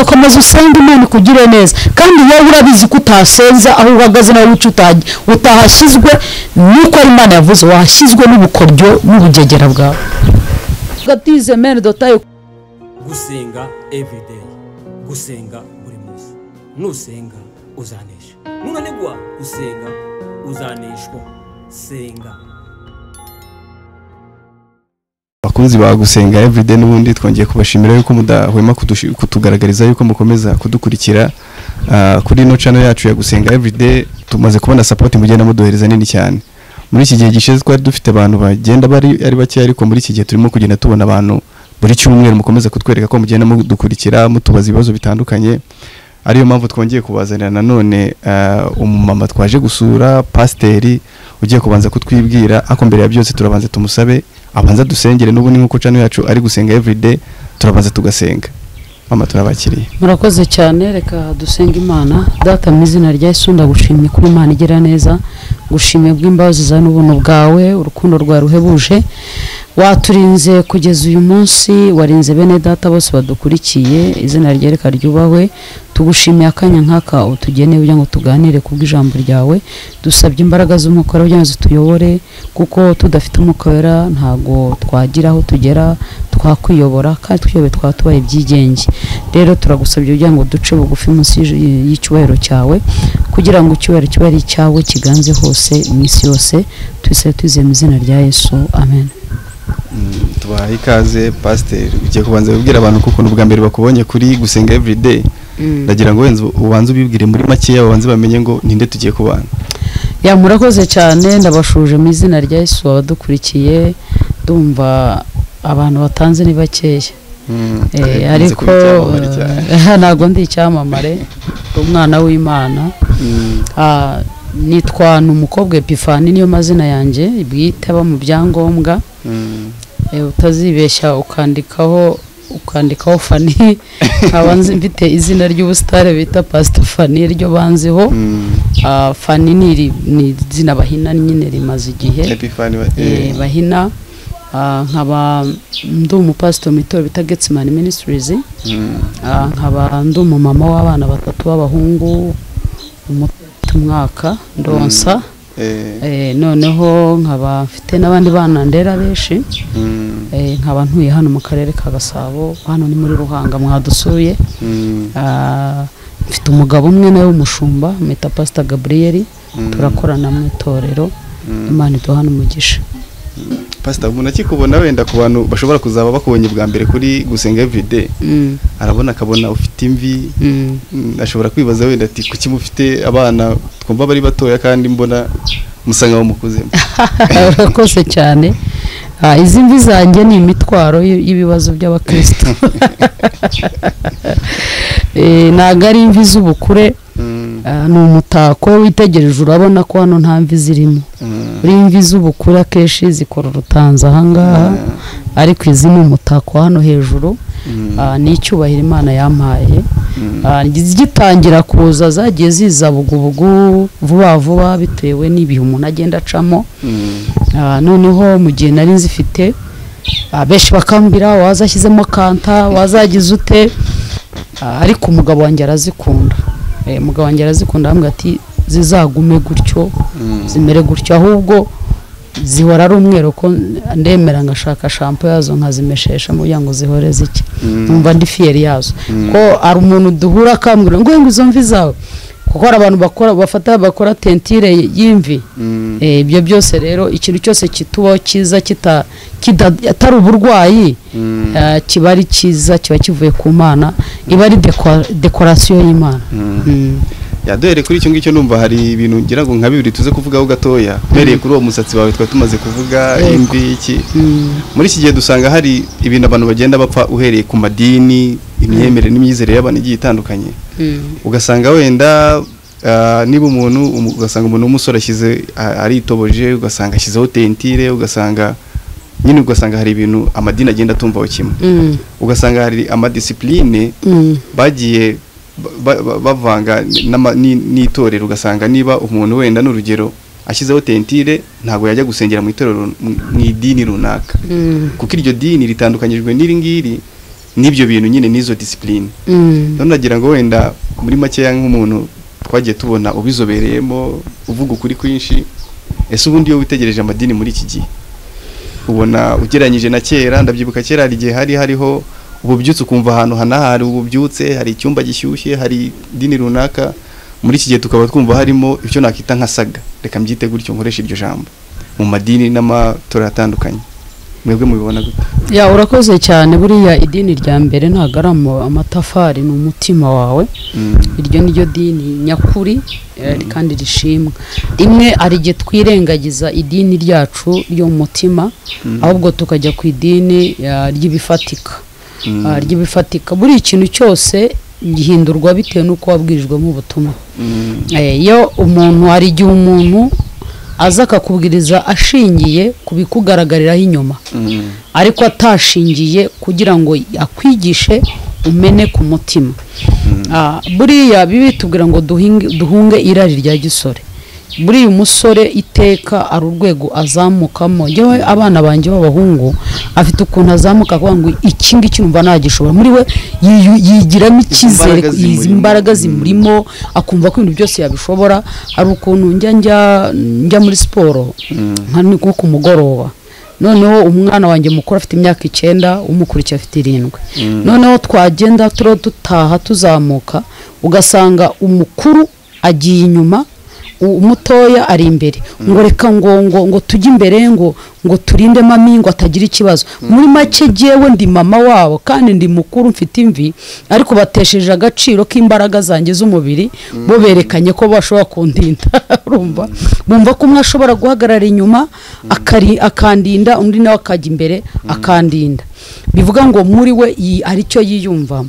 Komeza usenge Imana ikugire neza, kandi wowe urabizi ko utasenza aho uhagaze nawe uca utahashyizwe nuko ari Imana yavuze, wahashyizwe n'ubukoryo n'ubugegera bwawe. Gusenga everyday, gusenga buri munsi, nusenga uzanesha, nunanigwa gusenga uzaneshwa. Senga. Bakunzi ba Gusenga Everyday, n'ubundi twongeye kubashimira yuko mudahwema kutugaragariza yuko mukomeza kudukurikira kuri ino channel yacu ya Gusenga Everyday. Tumaze kubona support mugenda muduhereza nini cyane. Muri iki gihe gishize twari dufite abantu bagenda bari ari bake, ariko muri iki gihe turimo kugenda tubona abantu buri cyumweru mukomeza kutwereka ko mugenda mudukurikira, mutubaza ibibazo bitandukanye. Ariyo mpamvu twongeye kubazanira nanone umumama twaje gusura, pasiteri ugiye kubanza kutwibwira. Ako mbere ya byose turabanza tumusabe abanza dusengere, n'ubundi nkuko channel yacu ari Gusenga Everyday turabanza tugasenga. Mama, turabakiriye. Murakoze cyane, reka dusenge Imana. Data, mu izina rya Yesu ndagushimye kuri Imana igira neza, gushimye bw'imbabazi zawe n'ubuntu bwawe, urukundo rwawe ruhebuje. Waturinze kugeza uyu munsi, warinze bene data bose badukurikiye, izina ryawe reka ryubahwe. Tugushimiye akanya nk'aka utugeneye kugira ngo tuganire ku bw'ijambo ryawe. Dusabye imbaraga z'Umwuka Wera kugira ngo zituyobore, kuko tudafite Umwuka Wera ntago twagira aho tugera, twakwiyobora kandi twiyobe twaba tubaye ibyigenge. Rero turagusabye kugira ngo duce bugufi munsi y'icyubahiro cyawe, kugira ngo icyubahiro kibe ari icyawe kiganze hose mu isi yose. Twese twizeye mu izina rya Yesu, amen. Tubahaye ikaze pasiteri. Ugiye kubanza kubwira abantu kuko ubwa mbere bakubonye kuri Gusenga Everyday, ndagira ngo wenze ubanze ubibwire muri makeya, babanze bamenye ngo ninde tugiye kubana. Ya, murakoze cyane, ndabashuje mu izina rya Yesu abadukurikiye. Ndumva abantu batanze ni bakeya, ariko ntabwo ndi icyamamare, umwana w'Imana. Nitwa Numukobwa Epiphanie, niyo mazina yanjye bwite aba mu byangombwa. Utazibeshya ukandikaho Fanny, nkaba mfite izina ry'ubusitare bita Pastor Fanny ryo banziho. Fanny ni izina bahina nyine rimaze igihe bahina. Nkaba ndi umupastor mu itorero bita Getsemani Ministries. Nkaba ndi umumama w'abana batatu b'abahungu, umwaka ndonsa. Noneho nkaba mfite n'abandi bana ndera benshi. Nkaba ntuye hano mu karere ka Gasabo, hano ni muri Ruhanga mwadusuye. Mfite umugabo umwe nawe w'umushumba mwita Pastor Gabriel, turakorana mu itorero. Imana iduhana umugisha. Pastor, umuntu akikubona wenda ku bantu bashobora kuzaba bakubonye bwa mbere kuri Gusenga Everyday, arabona akabona ufite imvi, ashobora kwibaza wenda ati kuki mufite abana twumva bari batoya kandi mbona musanga bamukuzemo. Urakoze cyane. Izi mvi zanjye ni imitwaro y'ibibazo by'abakristo. Ntabwo ari imvi z'ubukure, ni umutako. Witegereje urabona ko hano nta mvi zirimo. Uri imvi z'ubukure akenshi zikora urutanza ahangaha, ariko izi ni umutako hano hejuru. Ni icyubahiro Imana yampaye. Zigitangira kuza zagiye ziza bugubugu vuba vuba bitewe n'ibihe umuntu agenda acamo. Noneho mu gihe nari nzifite abenshi bakambira wazashyizemo kanta, wazagize ute, ariko umugabo wanjye arazikunda. Umugabo wanjye arazikunda, arambwira ati zizagume gutyo, zimere gutyo, ahubwo zihora ari umweru ko ndemera ngashaka shampoo yazo nkazimeshesha kugira ngo zihore zike. Numva ndi fier yazo, ko ari umuntu duhura akambwira ngo izo mvi zawe, kuko hari abantu bakora bafata bakora tentire y'imvi. Ibyo byose rero ikintu cyose kitubaho cyiza atari uburwayi, kiba ari cyiza, kiba kivuye ku Mana, iba ari decoration y'Imana. Yaduhere kuri icyo ngicyo, numva hari ibintu ngira ngo nka bibiri tuze kuvugaho gatoya. Mpereye kuri uwo musatsi wawe twa tumaze kuvuga imvi iki. Muri iki gihe dusanga hari ibintu abantu bagenda bapfa uhereye ku madini, imyemerere n'imyizerere y'abantu igiye itandukanye. Ugasanga wenda niba umuntu ugasanga umuntu w'umusore ashyize aritoboje, ugasanga ashyizeho tentire, ugasanga nyine ugasanga hari ibintu amadini agenda atumvaho kimwe. Ugasanga hari amadiscipline bagiye bavanga n'itorero, ugasanga niba umuntu wenda n'urugero ashyizeho tentire ntago yajya gusengera mu itorero mu idini runaka, kuko iryo dini ritandukanyijwe n'iri ngiri. n'ibyo bintu nyine n'izo discipline. None nagira ngo wenda muri makeya nk'umuntu twagiye tubona ubizobereyemo uvuga ukuri kwinshi, ese ubundi iyo witegereje amadini muri iki gihe ubona ugereranyije na kera? Ndabyibuka kera hari igihe hari hariho ububyutse, ukumva ahantu hanahari ububyutse, hari icyumba gishyushye, hari idini runaka. Muri iki gihe tukaba twumva harimo icyo nakita nka saga, reka mbyite gutyo nkoresha iryo jambo, mu madini n'amatorero atandukanye. Mwebwe mubibona gute? Ya, urakoze cyane. Buriya idini rya mbere ntabwo ari amatafari, ni umutima wawe. Iryo ni ryo dini nyakuri kandi rishimwa. Rimwe hari igihe twirengagiza idini ryacu ryo mu mutima, ahubwo tukajya ku idini ry'ibifatika. Ry'ibifatika, buri ikintu cyose gihindurwa bitewe n'uko wabwirijwemo ubutumwa. Iyo umuntu, hari igihe umuntu aza akakubwiriza ashingiye ku bikugaragariraho inyuma, ariko atashingiye kugira ngo akwigishe umene ku mutima. Buriya bibi tubwira ngo duhunge irari rya gisore. Buriya umusore iteka ari urwego azamukamo. Yewe abana banjye b'abahungu afite ukuntu azamuka akavuga ngo iki ngiki numva nagishobora. Muri we yigiramo icyizere, izi imbaraga zimurimo, akumva ko ibintu byose yabishobora. Hari ukuntu njya muri siporo nka ku mugoroba, noneho umwana wanjye mukuru afite imyaka 9, umukurikiye afite 7. Noneho twagenda dutaha tuzamuka, ugasanga umukuru agiye inyuma, umutoya ari imbere, ngo reka ngo tujye imbere, ngo turinde mami ngo atagira ikibazo. Muri make jewe ndi mama wabo kandi ndi mukuru mfite imvi, ariko batesheje agaciro k'imbaraga zanjye z'umubiri, bo berekanye ko bashobora kundinda. Urumva bumva ko umwe ashobora guhagarara inyuma akandinda, undi nawe akajya imbere akandinda. Bivuga ngo muri we aricyo yiyumvamo.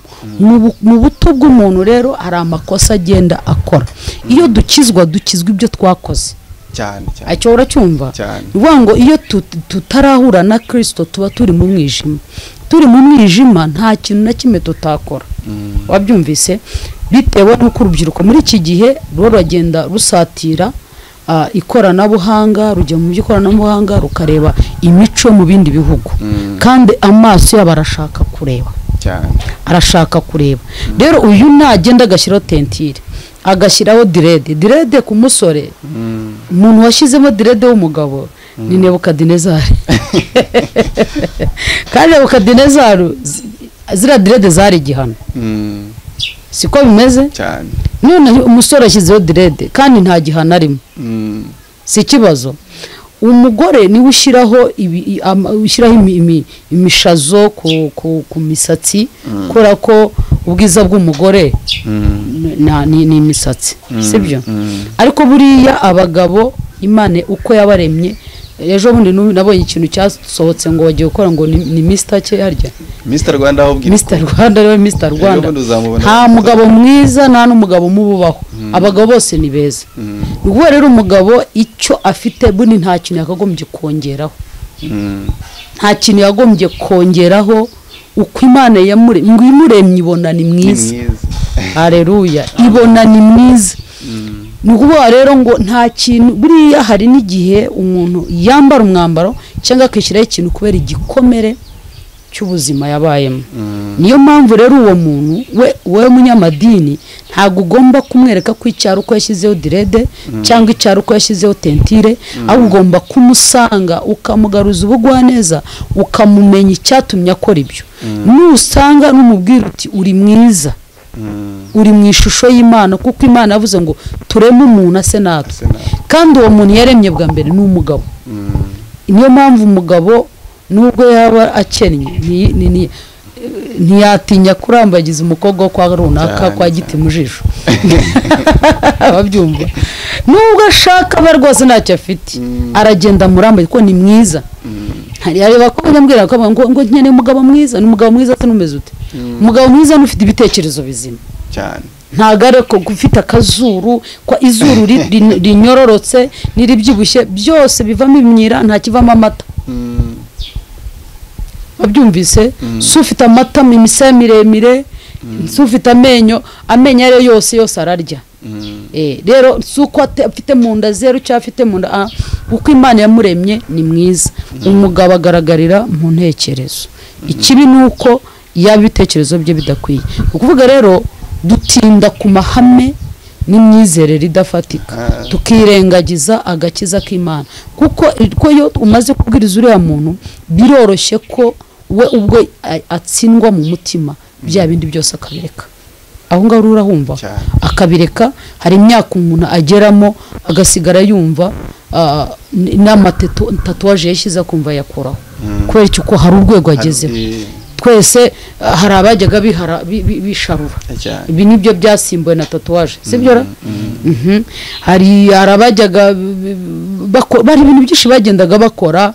Mu buto bw'umuntu rero hari amakosa agenda akora. Iyo dukizwa dukizwa ibyo twakoze cyane cyane. Icyo uracyumva? Bivuga ngo iyo tutarahura na Kristo tuba turi mu mwijima. Turi mu mwijima nta kintu na kimwe tutakora. Wabyumvise? Bitewe n'uko urubyiruko muri iki gihe ruragenda rusatira ikoranabuhanga, rujya mu by'ikoranabuhanga rukareba imico mu bindi bihugu, kandi amaso yabo arashaka kureba cyane, arashaka kureba. Rero uyu nagenda agashyiraho tentire, agashyiraho direde ku musore, umuntu washyizemo direde w'umugabo ni Nebukadinezari. Kandi Nebukadinezari ziriya direde zari igihano, siko bimeze cyane. None umusore ashyizeho direde kandi nta gihano arimo, si ikibazo. Umugore niwe ushyiraho imishazo ku misatsi, kubera ko ubwiza bw'umugore ni imisatsi, sibyo? Ariko buriya abagabo Imana uko yabaremye, ejo bundi nabonye ikintu cyasohotse ngo bagiye gukora ngo ni Mr. cye harya Mr. Rwanda, aho ubwira Mr. Rwanda, rero Mr. Rwanda nta mugabo mwiza nta n'umugabo mububaho, abagabo bose ni beza. Ubwo rero umugabo icyo afite buni nta kintu yakagombye kongeraho, nta kintu yagombye kongeraho. Uko Imana yamuremye, ngo imuremye ibona ni mwiza. Haleluya, ibona ni mwiza. Ni ukuvuga rero ngo nta kintu, buriya hari n'igihe umuntu yambara umwambaro cyangwa akishyiraho ikintu kubera igikomere cy'ubuzima yabayemo. Niyo mpamvu rero uwo muntu we munyamadini ntabwo ugomba kumwereka ko icyaro uko yashyizeho direde cyangwa icyaro uko yashyizeho tentire, ahubwo ugomba kumusanga ukamugaruza ubugwaneza, ukamumenya icyatumye akora ibyo. Nusanga n'umubwira uti uri mwiza, uri mu ishusho y'Imana, kuko Imana yavuze ngo tureme umuntu ase natwe, kandi uwo muntu yaremye bwa mbere ni umugabo. Niyo mpamvu umugabo nubwo yaba akennye ntiyatinya kurambagiza umukobwa wo kwa runaka kwa giti mu jisho. Ababyumva nubwo ashaka aba rwose ntacyo afite, aragenda murambaye kuko ni mwiza. Hari abakobwa mbwira ko ngo nkeneye umugabo mwiza, ni umugabo mwiza se numeze ute? Umugabo mwiza n'ufite ibitekerezo bizima cyane, ntago ari ko gufite akazuru, kwa izuru rinyororotse n'iribyibushye byose bivamo imyira, nta kivamo amata. Wabyumvise? Si ufite amata, imisaya miremire, si ufite amenyo, amenyo ayo yose yose ararya. Rero si uko afite mu nda zeru cyangwa afite mu nda, uko Imana yamuremye ni mwiza. Umugabo agaragarira mu ntekerezo. Ikibi ni uko Yaba ibitekerezo bye bidakwiye. Ukuvuga rero dutinda ku mahame n'imyizerere idafatika, tukirengagiza agakiza k'Imana, kuko iyo umaze kubwiriza uriya muntu biroroshye ko we ubwo atsindwa mu mutima, bya bindi byose akabireka. Aho ngaho urahumva akabireka. Hari imyaka umuntu ageramo agasigara yumva n'amatatuwaje yashyize akumva yakuraho, kubera ko hari urwego agezeho. Twese hari abajyaga bisharura, ibi nibyo byasimbuwe na tatuwaje, sibyo ra? Hari abajyaga bari ibintu byinshi bagendaga bakora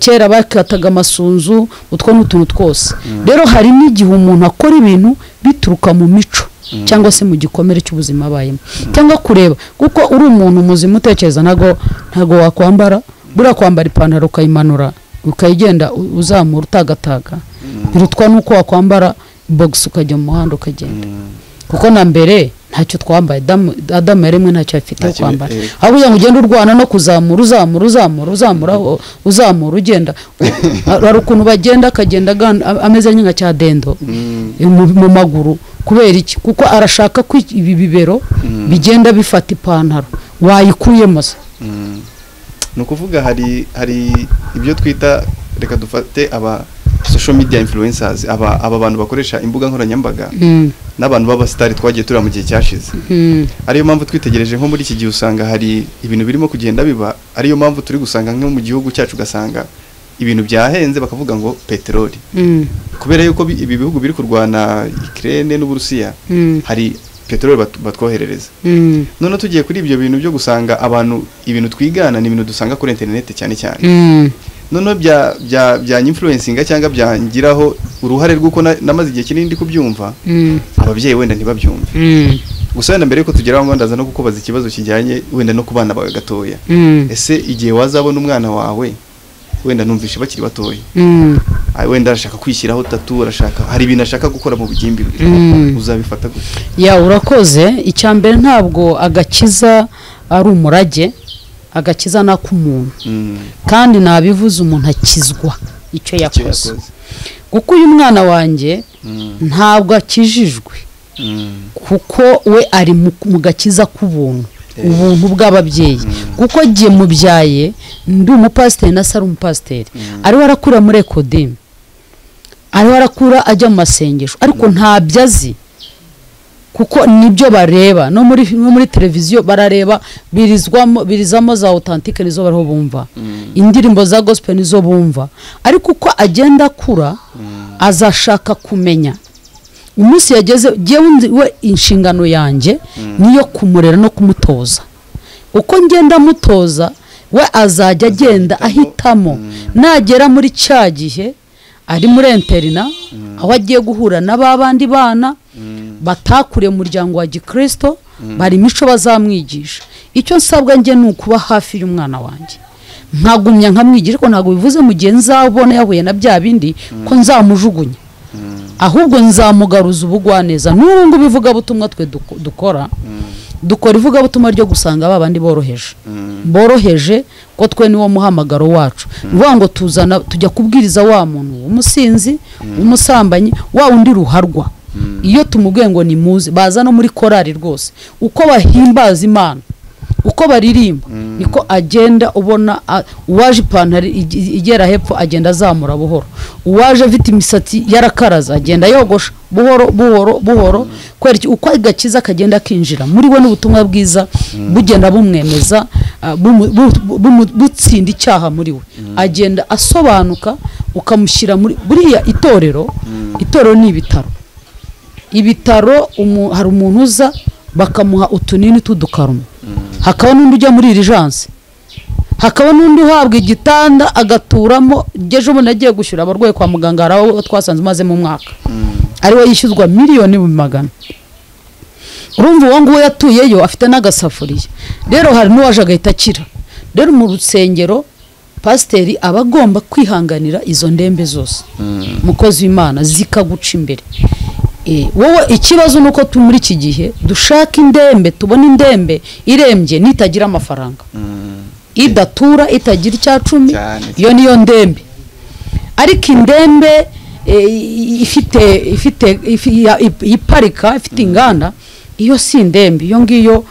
kera, bakataga amasunzu, utwo n'utuntu twose. Rero hari n'igihe umuntu akora ibintu bituruka mu mico cyangwa se mu gikomere cy'ubuzima abayemo, cyangwa kureba, kuko uri umuntu muzima utekereza, ntago wakwambara, buriya kwambara ipantaro ukayimanura ukayigenda uzamura utagataga birutwa nuko wakwambara box ukajya mu muhanda ukagenda. Kuko na mbere ntacyo twambaye, Adamu yaremwe ntacyo afite kwambara, aho kugira ngo ugende urwana no kuzamura uzamura uzamura uzamura uzamura ugenda. Hari ukuntu bagenda akagenda ameze nka cya dendo mu maguru, kubera iki? Kuko arashaka ko ibi bibero bigenda bifata ipantaro wayikuyemo se. Ni ukuvuga hari ibyo twita, reka dufate aba social media influencers, aba bantu bakoresha imbuga nkoranyambaga n'abantu b'abasitari twagiye tura mu gihe cyashize. Ariyo mpamvu twitegereje nko muri iki gihe usanga hari ibintu birimo kugenda biba, ariyo mpamvu turi gusanga nko mu gihugu cyacu ugasanga ibintu byahenze bakavuga ngo peteroli. Kubera yuko ibi bihugu biri kurwana Ukraine n'Uburusiya, hari peteroli batwoherereza. None tugiye kuri ibyo bintu byo gusanga abantu ibintu twigana ni ibintu dusanga kuri internet cyane cyane. None bya influencinga cyangwa byangiraho uruhare rw'uko namaze igihe kinini ndi kubyumva, ababyeyi wenda ntibabyumve. Gusa wenda mbere yuko tugera aho ndaza no kukubaza ikibazo kijyanye wenda no kubana bawe gatoya. Ese igihe wazabona umwana wawe wenda numvishe bakiri batoya, wenda arashaka kwishyiraho tatu, arashaka hari ibintu ashaka gukora mu bugimbi bwe, uzabifata gute? Ya, urakoze. Icya mbere ntabwo agakiza ari umurage, agakiza nakumuntu. Kandi nabivuze umuntu akizwa icyo yakoze. Kuko uyu mwana wanjye ntabwo akijijwe, kuko we ari mu gakiza k'ubuntu, ubuntu bw'ababyeyi. Kuko giye mubyaye ndi umupasiteri na sari umupasiteri, ari warakura muri ekodime, ari warakura ajya mu masengesho, ariko ntabyo azi, kuko nibyo bareba no muri televiziyo barareba, birizamo za authentique nizo bariho bumva, indirimbo za gospel nizo bumva. Ariko uko agenda akura azashaka kumenya. Umunsi yageze, we inshingano yanjye niyo kumurera no kumutoza. Uko ngenda mutoza we azajya agenda ahitamo. Nagera muri cya gihe ari muri interina, aho agiye guhura n'ababandi bana batakuriye umuryango wa Gikristo, bari imico bazamwigisha. Icyo nsabwa nge ni ukuba hafi y'umwana wanjye, nkagumya nkamwigisha, ko ntabwo bivuze mu gihe nzabona yahuye na bya bindi ko nzamujugunya, ahubwo nzamugaruza ubugwaneza. N'ubu ngubu ivugabutumwa twe dukora ivugabutumwa ryo gusanga babandi boroheje, ko twe niwo muhamagaro wacu. Ni ngo tuzana tujya kubwiriza wa muntu w'umusinzi, w'umusambanyi, wa undi ruharwa. Iyo tumubwiye ngo ni muze, baza no muri korari rwose, uko bahimbaza Imana, uko baririmba, niko agenda ubona uwaje ipantaro igera hepfo agenda azamura buhoro, uwaje afite imisatsi yarakaraza agenda yogosha buhoro buhoro buhoro. Kubera uko agakiza kagenda kinjira muri we n'ubutumwa bwiza bugenda bumwemeza, butsinda icyaha muri we, agenda asobanuka, ukamushyira muri buriya itorero. Itorero ni ibitaro. Ibitaro hari umuntu uza bakamuha utunini tudukaruma, hakaba n'undi ujya muri irijanse, hakaba n'undi uhabwa igitanda agaturamo. Ejo bundi agiye gushyura abarwayi kwa muganga, hari abo twasanze umaze mu mwaka ariwe yishyuzwa 1,000,000. Urumva uwo nguwo yatuyeyo afite n'agasafuriya. Rero hari n'uwaje agahita akira. Rero mu rusengero pasiteri aba agomba kwihanganira izo ndembe zose, mukozi w'Imana, zikaguca imbere. Wowe ikibazo nuko muri iki gihe dushaka indembe, tubona indembe irembye nitagira amafaranga, idatura, itagira icya cumi, iyo niyo ndembe. Ariko indembe ifite iparika, ifite inganda, iyo si indembe, iyo ngiyo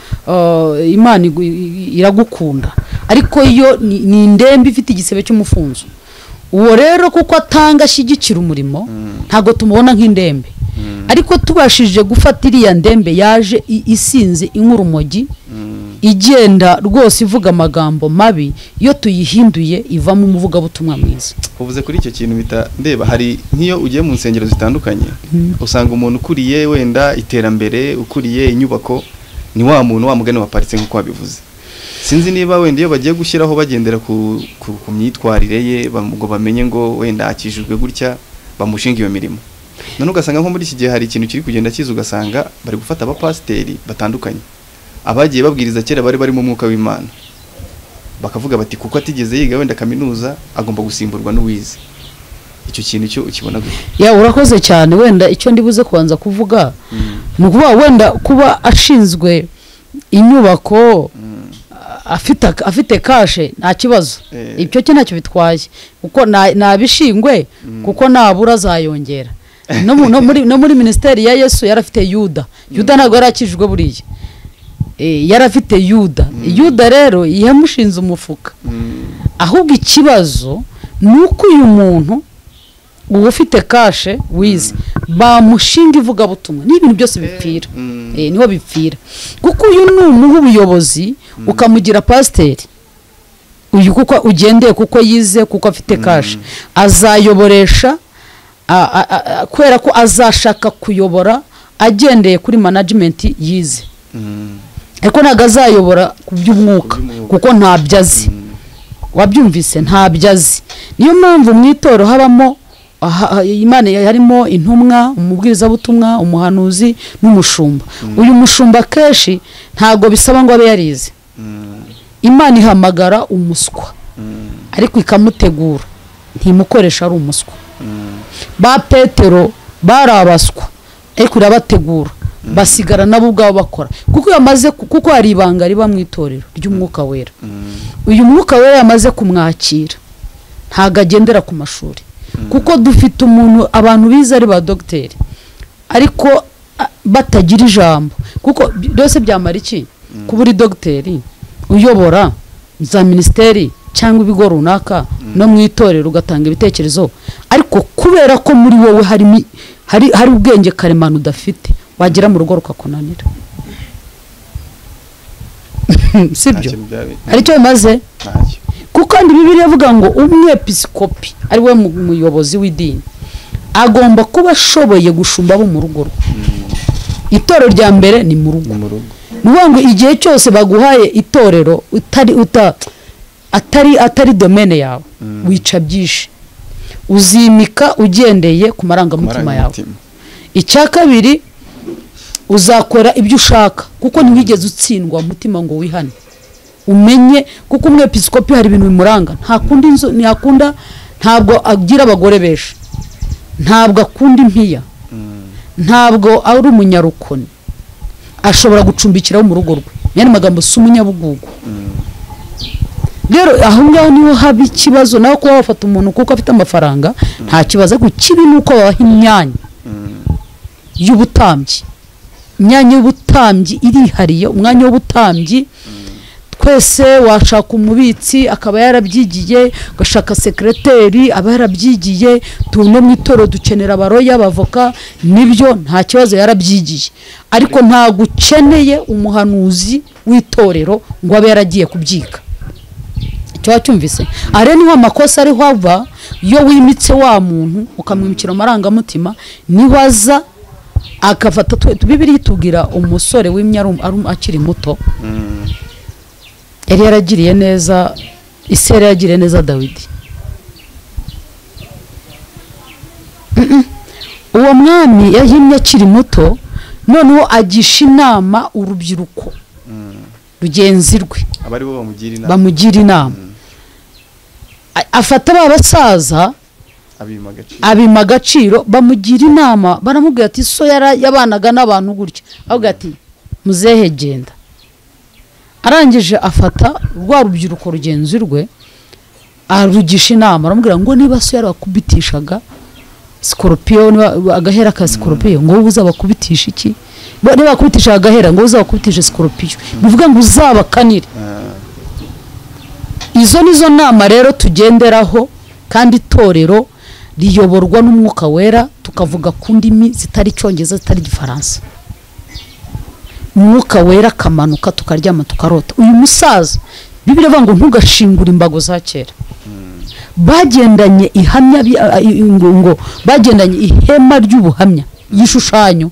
Imana iragukunda. Ariko iyo ni indembe ifite igisebe cy'umufunzo. Uwo rero kuko atanga ashyigikira umurimo, ntago tumubona nk'indembe. Ariko tubashije gufata iriya ndembe yaje isinze inkurumogi, igenda rwose ivuga amagambo mabi, iyo tuyihinduye ivamo umuvugabutumwa mwiza. Uvuze kuri icyo kintu bita ndeba, hari nk'iyo ugiye mu nsengero zitandukanye usanga umuntu ukuriye wenda iterambere, ukuriye inyubako, ni wa muntu wa mugani waparitse nk'uko wabivuze. Sinzi niba wenda iyo bagiye gushyiraho bagendera ku myitwarire ye, ngo bamenye ngo wenda akijijwe gutya, bamushinga iyo mirimo. None ugasanga nko muri iki gihe hari ikintu kiri kugenda kiza, ugasanga bari gufata abapasiteri batandukanye abagiye babwiriza kera bari bari mu mwuka w'Imana, bakavuga bati kuko atigeze yiga wenda kaminuza agomba gusimburwa n'uwize. Icyo kintu cyo ukibona gute? Ya, urakoze cyane. Wenda icyo ndibuze kubanza kuvuga ni ukuvuga wenda kuba ashinzwe inyubako, afite kashe, nta kibazo, ibyo cyo ntacyo bitwaye, kuko nabishingwe, kuko nabura azayongera. No muri ministeri ya Yesu yarafite Yuda. Yuda ntabwo yarakijijwe buriya, yarafite Yuda. Yuda rero yamushinze umufuka. Ahubwo ikibazo ni uko uyu muntu uba ufite kashe wize bamushinga ivugabutumwa, n'ibintu byose bipfira, niho bipfira. Kuko uyu ni umuha ubuyobozi ukamugira pasiteri, uyu kuko ugendeye kuko yize, kuko afite kashe, azayoboresha kubera ko azashaka kuyobora agendeye kuri management yize. Ariko ntabwo azayobora ku by'umwuka kuko ntabyo azi. Wabyumvise, ntabyo azi. Niyo mpamvu mu itorero habamo Imana, harimo intumwa, umubwirizabutumwa, umuhanuzi n'umushumba. Uyu mushumba kenshi ntabwo bisaba ngo abe yarize. Imana ihamagara umuswa ariko ikamutegura, ntimukoresha ari umuswa. Ba Petero barabaswa ariko irabategura, basigara nabo ubwabo bakora. Kuko yamaze, kuko hari ibanga riba mu itorero ry'umwuka wera. Uyu mwuka wera yamaze kumwakira, ntago agendera ku mashuri. Kuko dufite umuntu, abantu bize ari ba dogiteri ariko batagira ijambo. Kuko byose byamara iki kuba uri dogiteri uyobora za ministeri cyangwa ibigo runaka no mu itorero ugatanga ibitekerezo, ariko kubera ko muri wowe hari ubwenge karemano udafite, wagera mu rugo rukakunanira. Sibyo? Aricyo bimaze? Kuko kandi Bibiliya ivuga ngo umwepiskopi ari we muyobozi w'idini agomba kuba ashoboye gushumba abo mu rugo rwe. Itorero rya mbere ni mu rugo. Ni ukuvuga ngo igihe cyose baguhaye itorero atari domaine yawe, wica byinshi, uzimika ugendeye ku marangamutima yawe. Icya kabiri, uzakora ibyo ushaka kuko ntiwigeze utsindwa umutima ngo wihane umenye. Kuko umwepiskopi hari ibintu bimuranga, ntakunda inzu, ntiyakunda, ntabwo agira abagore benshi, ntabwo akunda impiya, ntabwo ari umunyarukoni, ashobora gucumbikiraho mu rugo rwe. Nyane magambo si umunyabugugu. Rero aho ngaho niho haba ikibazo. Nawe kuba wafata umuntu kuko afite amafaranga nta kibazo, ariko kibi nuko babaha imyanya y'ubutambyi. Imyanya y'ubutambyi irihariye, umwanya w'ubutambyi twese washaka umubitsi akaba yarabyigiye, ugashaka sekreteri aba yarabyigiye, tuno mu itorero dukenera abaroya, abavoka, nibyo nta kibazo yarabyigiye. Ariko ntabwo ukeneye umuhanuzi w'itorero ngo abe yaragiye kubyiga. Icyo wacyumvise? Are niho amakosa ariho ava, iyo wimitse wa muntu ukamwimikira amarangamutima, niho aza akafata. Bibiliya itubwira umusore w'imya akiri muto, yari yaragiriye neza, ise yari yaragiriye neza Dawidi. Uwo mwami yahimye akiri muto, noneho agisha inama urubyiruko rugenzi rwe, bamugira inama. Afata ba basaza abima agaciro, bamugira inama, baramubwira ati so yabanaga n'abantu gutya, avuga ati muzehe genda. Arangije afata rwa rubyiruko rugenzi rwe arugisha inama, aramubwira ngo niba so yarakubitishaga scorpion, agahera ka scorpion, ngo wowe uzabakubitisha iki? Niba bakubitisha agahera, ngo wowe uzabakubitisha scorpion, bivuga ngo uzabakanire. Izo nizo nama rero tugenderaho, kandi itorero riyoborwa n'Umwuka Wera, tukavuga ku ndimi zitari Icyongereza, zitari Igifaransa. Umwuka Wera akamanuka, tukaryama tukarota. Uyu musaza Bibiliya ivuga ngo ntugashingure imbago za kera. Bagendanye ihamya ngo bagendanye ihema ry'ubuhamya, igishushanyo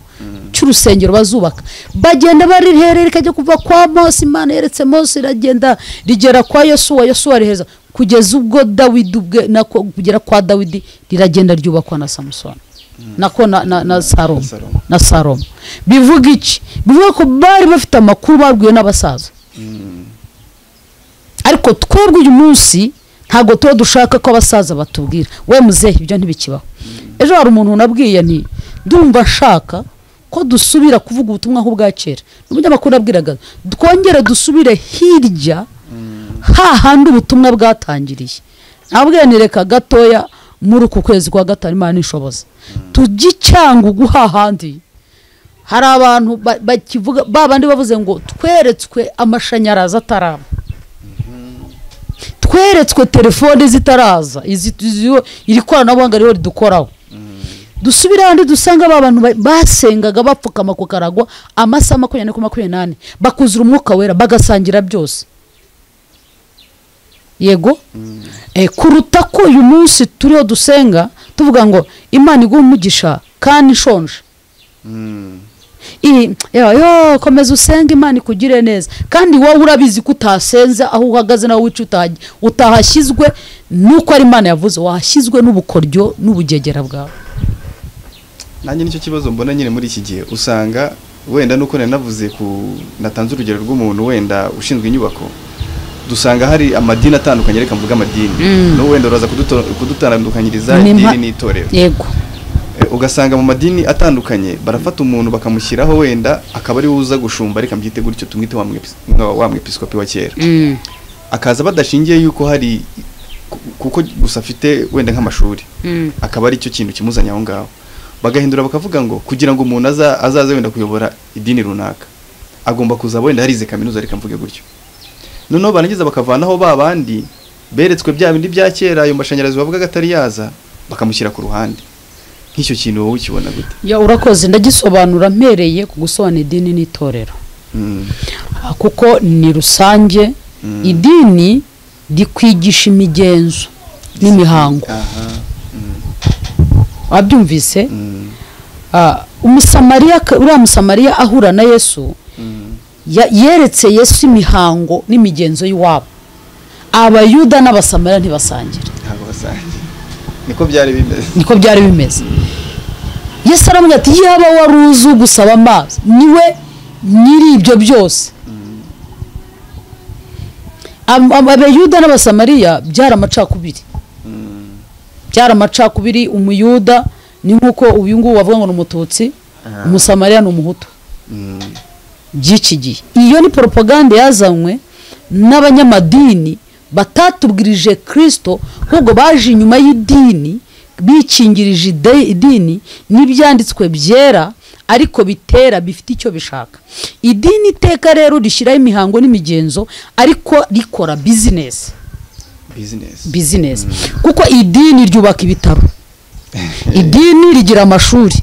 cy'urusengero bazubaka, bagenda bariherera rikajya kuva kwa Mose. Imana yeretse Mose, iragenda rigera kwa Yosuwa, Yosuwa riheza kugeza ubwo Dawidi ubwe, nako kugera kwa Dawidi riragenda ryubakwa na Samusoni, nako na Salomo, na Salomo. Bivuga iki? Bivuga ko bari bafite amakuru babwiwe n'abasaza. Ariko twebwe uyu munsi ntabwo tuba dushaka ko abasaza batubwira, we muzehe ibyo ntibikibaho. Ejo hari umuntu nabwiye nti ndumva nshaka ko dusubira kuvuga ubutumwa nk'ubwa kera. N'umunyamakuru nabwiraga twongere dusubire hirya hahandi ubutumwa bwatangiriye. Nabwiye nti reka gatoya muri uku kwezi kwa gatanu Imana ishoboza tujye i Cyangugu hahandi hari abantu bakivuga, babandi bavuze ngo tweretswe amashanyarazi ataraba, tweretswe telefone zitaraza, iri koranabuhanga rero ridukoraho. Dusubire ahandi dusanga ba bantu basengaga bapfukama ku karago amasaha 24/24, bakuzura Umwuka Wera, bagasangira byose. Yego, kuruta ko uyu munsi turiho dusenga tuvuga ngo Imana iguhe umugisha kandi nshonje. Yo komeza usenge Imana ikugire neza, kandi wowe urabizi ko utasenze, aho uhagaze nawe wica utahashyizwe nuko ari Imana yavuze, wahashyizwe n'ubukoryo n'ubugegera bwawe. Nanjye nicyo kibazo mbona nyine muri iki gihe, usanga wenda nuko nanavuze ku natanze urugero rw'umuntu wenda ushinzwe inyubako, dusanga hari amadini atandukanye, reka mvuga amadini, no wenda uraza kudutandukanyiriza idini n'itorero. Yego. Ugasanga mu madini atandukanye barafata umuntu bakamushyiraho wenda akaba ari uza gushumba, reka mbyite gutyo, tumwite wa mwepiskopi wa kera, akaza badashingiye yuko hari kuko gusa afite wenda nk'amashuri, akaba ari cyo kintu kimuzanye aho ngaho. Bagahindura bakavuga ngo kugira ngo umuntu azaze wenda kuyobora idini runaka agomba kuza wenda harize kaminuza, reka mvuge gutyo. Noneho barangiza bakavanaho ba bandi beretswe bya bindi bya kera, ayo mashanyarazi bavugaga atari yaza, bakamushyira ku ruhande. Nk'icyo kintu wowe ukibona gute? Ya, urakoze. Ndagisobanura mpereye ku gusobanura idini n'itorero, kuko ni rusange. Idini rikwigisha imigenzo n'imihango. Wabyumvise? Umusamariya, uriya Musamariya ahura na Yesu, yeretse Yesu imihango n'imigenzo y'iwabo. Abayuda n'Abasamariya ntibasangira. Ntabwo basangira. Niko byari bimeze. Niko byari bimeze. Yesu aramubwira ati yaba wari uzi gusaba amazi, niwe nyiri ibyo byose. Abayuda n'Abasamariya byari amacakubiri. Byari amacakubiri. Umuyuda ni nkuko uyu nguyu bavuga ngo ni Umututsi, Umusamariya ni Umuhutu. By'iki gihe iyo ni propaganda yazanywe n'abanyamadini batatubwirije Kristo, ahubwo baje inyuma y'idini bikingirije idini n'ibyanditswe byera, ariko bitera bifite icyo bishaka. Idini iteka rero rishyiraho imihango n'imigenzo, ariko rikora business. Business. Kuko idini ryubaka ibitaro, idini rigira amashuri,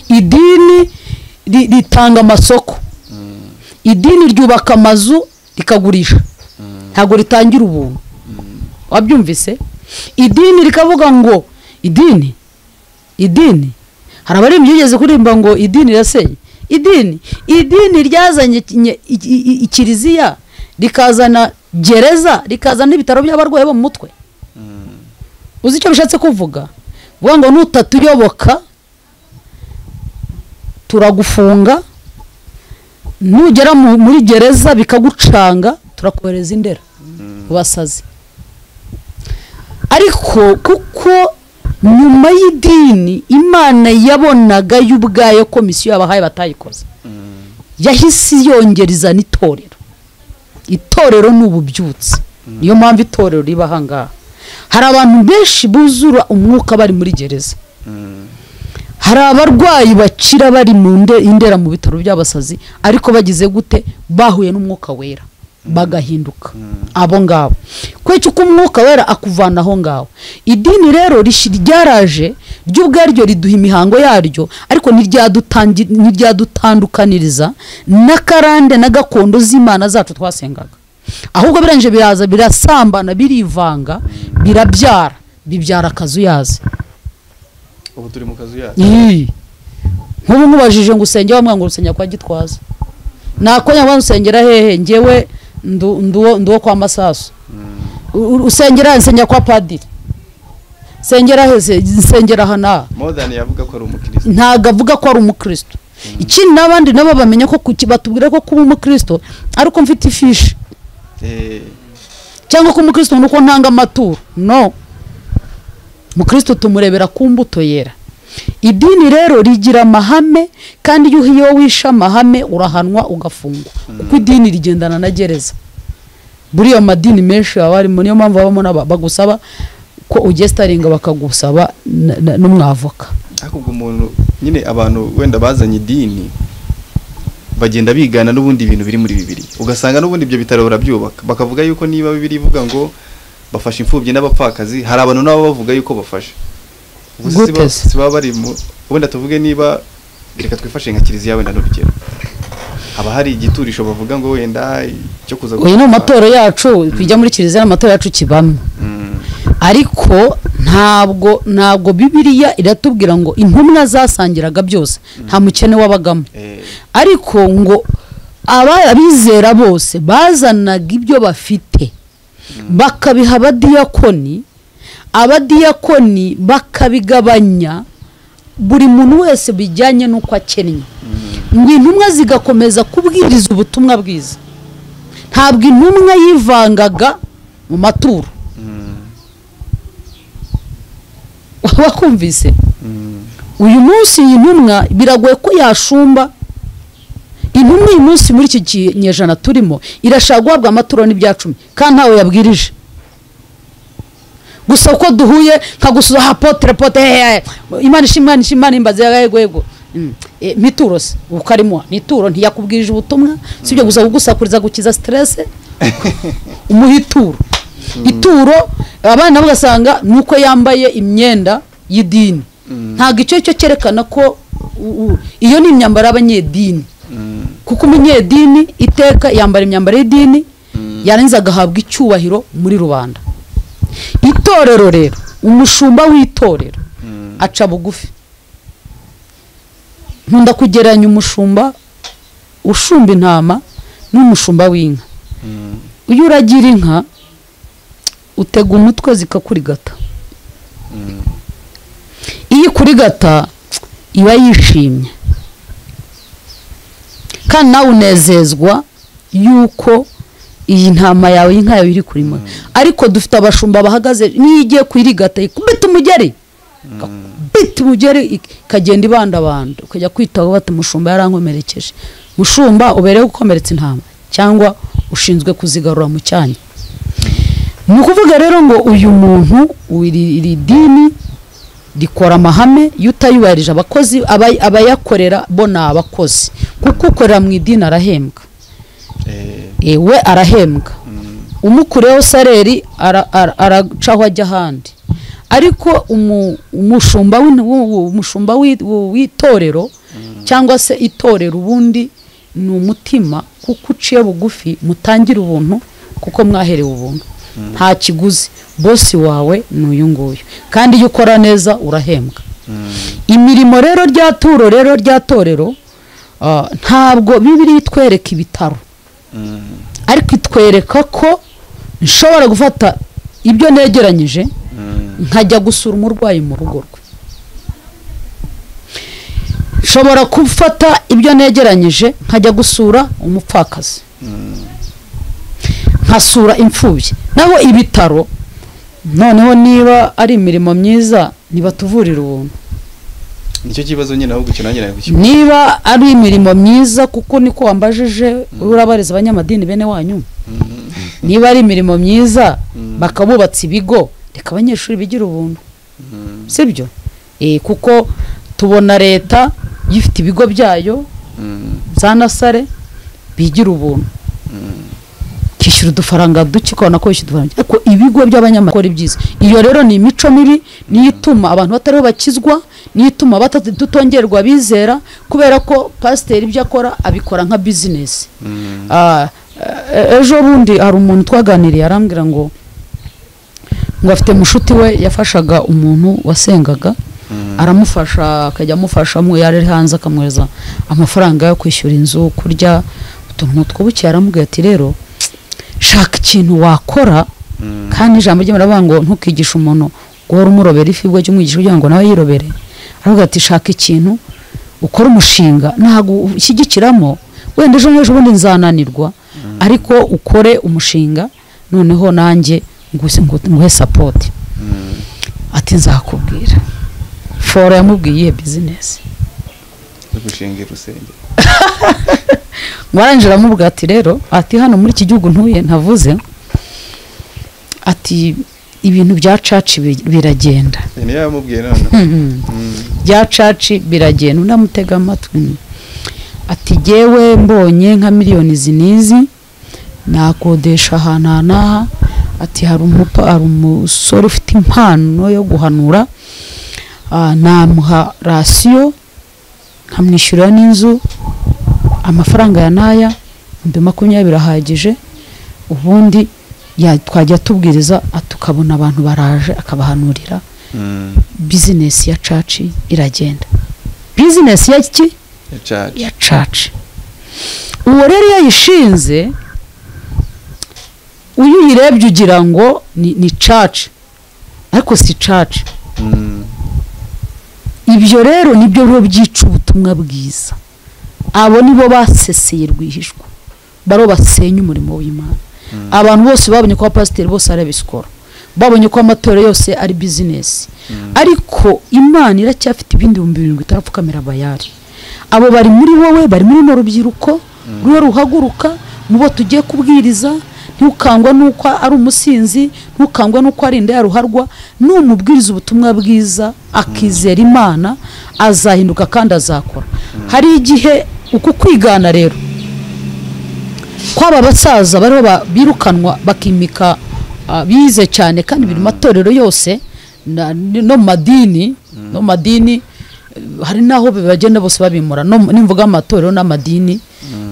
idini ritanga amasoko, idini ryubaka amazu rikagurisha, ntabwo ritangira ubuntu. Wabyumvise? Idini rikavuga ngo idini hari abaririmbyi bigeze kuririmba ngo idini irasenye. Idini ryazanye ikiliziya, rikazana gereza, rikazana n'ibitaro by'abarwayi bo mu mutwe. Uzi icyo bishatse kuvuga? Vuga ngo nutatuyoboka turagufunga, nugera muri gereza bikagucanga turakohereza indera basazi. Ariko kuko nyuma y'idini Imana yabonaga y'ubwayo komisiyo yabahaye batayikoze, yahise yongereza n'itorero. Itorero ni ububyutse. Niyo mpamvu itorero riba ahangaha. Hari abantu benshi buzura umwuka bari muri gereza. Hari abarwayi bakira bari mu indera mu bitaro by'abasazi, ariko bagize gute? Bahuye n'umwuka wera bagahinduka abo ngabo. Kweci uko umwuka wera akuvana aho ngaho. Idini rero ryaraje ry'ubwaryo riduha imihango yaryo, ariko ntiryadutandukaniriza n'akarande na gakondo z'Imana zacu twasengaga. Ahubwo biranje biraza birasambana birivanga birabyara, bibyara akazu yaze. Ubu turi mu kazu yaze. Nk'ubu nkubajije ngo usenge wa mwango usenya kwa Gitwaza. Nakonya wa usengera hehe? Ngewe nduwo kwa Masasu. Usengera nsenya kwa padiri. Sengera heze nsengera hana. Modern yavuga ko ari umukristo. Ntago avuga ko ari umukristo. Ikindi nabandi nabo bamenya ko batubwira ko kuba umukristo ariko mfite ifishi. Cyangwa ko umukristo nuko ntanga amaturo. No. Mukristo tumurebera ku mbuto yera. Idini rero rigira amahame, kandi iyo wisha amahame urahanwa ugafungwa, kuko idini rigendana na gereza. Buri yo madini menshi abari mu niyo mpamvu babamo bagusaba ko ugestaringa, bakagusaba n'umwavoka. Ariko ubwo umuntu nyine abantu wenda bazanye idini bagenda bigana n'ubundi ibintu biri muri Bibiliya, ugasanga n'ubundi ibyo bitaro barabyubaka, bakavuga yuko niba Bibiliya ivuga ngo bafasha imfubyi n'abapfakazi, hari abantu nabo bavuga yuko bafasha. Siba bari mu wenda tuvuge niba reka twifashe nka kiliziya wenda n'urugero, haba hari igiturisho bavuga ngo wenda cyo kuza. Uyu ni amatora yacu tujya muri kiliziya, amatora yacu kibamo. Ariko ntabwo Bibiliya iratubwira ngo intumwa zasangiraga byose, nta mukene wabagamo. Ariko ngo abizera bose bazanaga ibyo bafite bakabiha abadiyakoni, abadiyakoni bakabigabanya buri muntu wese bijyanye n'uko akennye. Ngo intumwa zigakomeza kubwiriza ubutumwa bwiza. Ntabwo intumwa yivangaga mu maturo. Wakumvise? Uyu munsi iyi ntumwa biragoye ko yashumba. Intumwa uyu munsi muri iki kinyejana turimo irashaka guhabwa amaturo n'ibya cumi, kandi ntawe yabwirije. Gusa uko duhuye nkagusuza apotre pote, Imana ishimwe, Imana ishimwe, imbaze yego yego. Mituro se ukarimo nituro ntiyakubwirije ubutumwa, sibyo gusa kugusakuriza gukiza stress umuhituro. Ituro abana bagasanga nuko yambaye imyenda y'idini. Ntago icyo cyo cyerekana ko iyo ni imyambaro y'abanyedini. Kuko umunyedini iteka yambara imyambaro y'idini, yarangiza agahabwa icyubahiro muri rubanda. Itorero rero, umushumba w'itorero aca bugufi. Nkunda kugereranya umushumba ushumba intama n'umushumba w'inka. Iyo uragira inka utega umutwe zikakurigata. Iyo ikurigata iba yishimye, kandi nawe unezezwa yuko iyi ntama yawe inka yawe iri kurimo. Ariko dufite abashumba bahagaze, niyo igiye kuyirigata ikubita umugeri, ikubita umugeri ikagenda ibandabanda, ukajya kwitaho bati umushumba yarankomerekeje. Mushumba uberewe gukomeretsa intama cyangwa ushinzwe kuzigarura mu cyanya. Ni ukuvuga rero ngo uyu muntu iri dini rikora amahame, iyo utayubahirije abakozi abayakorera bo ni abakozi, kuko ukorera mu idini arahembwa. We arahembwa, umukureho saleri aracaho ajya ahandi. Ariko umushumba w'itorero cyangwa se itorero ubundi ni umutima, kuko uciye bugufi mutangira ubuntu kuko mwaherewe ubuntu, nta kiguzi. Bosi wawe ni uyu nguyu, kandi iyo ukora neza urahembwa. Imirimo rero rya turo rero rya torero, ntabwo Bibiliya itwereka ibitaro, ariko itwereka ko nshobora gufata ibyo negeranyije nkajya gusura umurwayi mu rugo rwe. Nshobora gufata ibyo negeranyije nkajya gusura umupfakazi, nkasura imfubyi. Naho ibitaro noneho niba ari imirimo myiza nibatuvurira ubuntu. Nicyo kibazo nyine ahubwo cyo nanjye nakukibaza. Niba ari imirimo myiza, kuko niko wambajije urabariza abanyamadini bene wanyu. Niba ari imirimo myiza bakabubatsa ibigo, reka abanyeshuri bigira ubuntu. Sibyo? Kuko tubona leta gifite ibigo byayo za nasare bigira ubuntu, kishyura udufaranga duke ukabona ko wishyura udufaranga, ariko ibigo by'abanyamakuru ibyiza. Iyo rero ni imico mibi, niyo ituma abantu batariho bakizwa, niyo ituma tutongerwa bizera, kubera ko pasiteri ibyo akora abikora nka bizinesi. Ejo bundi hari umuntu twaganiriye arambwira ngo afite mushuti we yafashaga umuntu wasengaga, aramufasha akajya amufasha mu yari hanze akamwohereza amafaranga yo kwishyura inzu, kurya utuntu twubukiye. Aramubwira ati rero shaka ikintu wakora, kandi ijambo ry'Imana rivuga ngo ntukigishe umuntu guhora umurobera ifi, ubwo jya umwigisha kugira ngo nawe yirobere. Aravuga ati shaka ikintu ukora umushinga, ntabwo ushyigikiramo wenda ejo n'ejo bundi nzananirwa, ariko ukore umushinga noneho nanjye nguhe support. Ati nzakubwira. Foro yamubwiye business yo gushinga urusengero. Mwarangira aramubwira ati rero, ati hano muri iki gihugu ntuye ntavuze, ati ibintu bya church biragenda. Niyo yamubwiye none. Bya church biragenda, unamutega amatwi. Ati jewe mbonye nka miliyoni zinizi nakodesha ahantu n'aha. Ati hari umusore ufite impano yo guhanura, namuha rasiyo nkamwishyura n'inzu, amafaranga ya naya 20,000 ahagije, ubundi twajya tubwiriza tukabona abantu baraje akabahanurira. Business ya church iragenda. Business ya ki? Ya church. Uwo rero yayishinze, uyu uyirebye ugira ngo ni church, ariko si church. Ibyo rero nibyo rero byica ubutumwa bwiza. Abo nibo baseseye rwihishwa, baro basenya umurimo w'Imana. Abantu bose babonye ko abapasiteri bose ari abisikoro, babonye ko amatorero yose ari business, ariko Imana iracyafite ibindi 7,000 itarapfukamira bayari. Abo bari muri wowe, bari muri no rubyiruko ruwe ruhaguruka mubo tugiye kubwiriza. Ntukangwa nuko ari umusinzi, ntukangwa nuko ari inda yaruharwa, numubwiriza ubutumwa bwiza akizera Imana azahinduka kandi azakora. Hari igihe uku kwigana rero kwaba basaza bariho birukanwa bakimika bize cyane, kandi biri matorero yose no madini, no madini hari naho bagenda bose babimura. No nimvuga amatorero n'amadini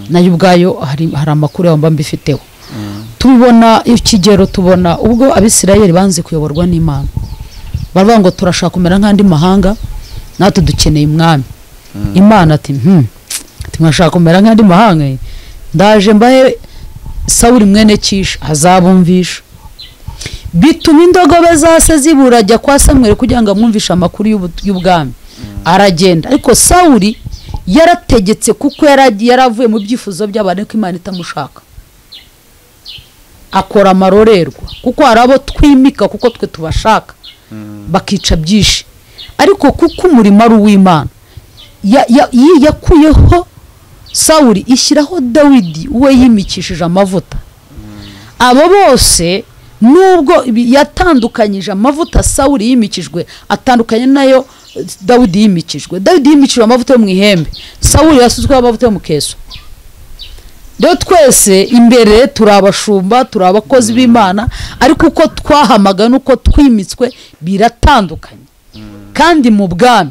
nayo ubwayo hari amakuru yamba mbifiteho. Tubibona ikigero, tubona ubwo Abisirayeli banze kuyoborwa n'Imana, baravuga ngo turashaka kumera nk'andi mahanga, natwe dukeneye umwami. Imana ati mwashaka kumera nk'andi mahanga, ndaje mbahe Sawuli mwene Kishi azabumvisha. Bituma indogobe zase zibura ajya kwa Samweli kugira ngo amwumvishe amakuru y'ubwami. Aragenda, ariko Sawuli yarategetse kuko yaravuye mu byifuzo by'abantu ko Imana itamushaka. Akora amarorerwa kuko hari abo twimika kuko twe tubashaka bakica byinshi, ariko kuko umurimo ari uw'Imana yakuyeho Sawuli ishyiraho Dawidi we yimikishije amavuta. Abo bose nubwo yatandukanyije amavuta Sawuli yimikijwe, atandukanye nayo Dawidi yimikijwe. Dawidi yimikijwe amavuta yo mu ihembe, Sawuli yasuzweho amavuta yo mu keso. Rero twese imbere turi abashumba, turi abakozi b'Imana, ariko uko twahamaga nuko twimitswe biratandukanye. Kandi mu bwami,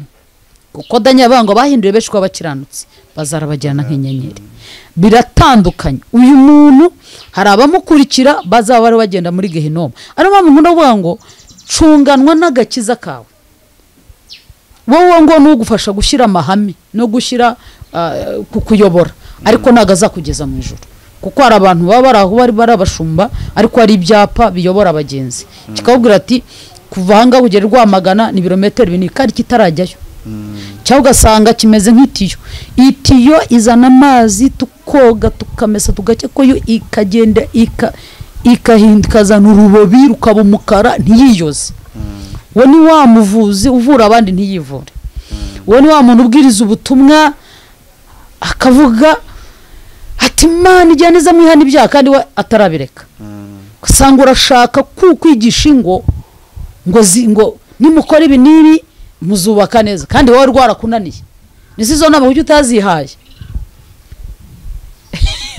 kuko Daniel ngo bahinduye benshi kwabakiranutsi bazarabajyana nk'inyenyeri. Biratandukanye. Uyu muntu hari abamukurikira bazaba bari bagenda muri Gehinoma. Ari mpamvu nkunda kuvuga ngo cunganwa n'agakiza kawe. Wowe ngo nugufasha gushyira amahame no gushyira kukuyobora, ariko ntago azakugeza mu ijuru. Kuko hari abantu baba bari aho bari barabashumba, ariko hari ibyapa biyobora abagenzi kikababwira ati kuva aha ngaha ugera Rwamagana ni ibirometero 4 kandi kitarajyayo. Cyangwa ugasanga kimeze nk'itiyo, itiyo izana amazi tukoga tukamesa tugake ko yo ikagenda ikahinduka ikazana urubobi rukaba umukara ntiyiyoze. Uwo ni wa muvuzi uvura abandi ntiyivure. Uwo ni wa muntu ubwiriza ubutumwa akavuga ati Imana ijya neza mwihana ibyaha kandi we atarabireka. Usanga urashaka kukwigisha ingo ngo nimukora ibi n'ibi Muzubaka neza kandi wowe rwarakunaniye. Nisi izo nama kuki utazihaye?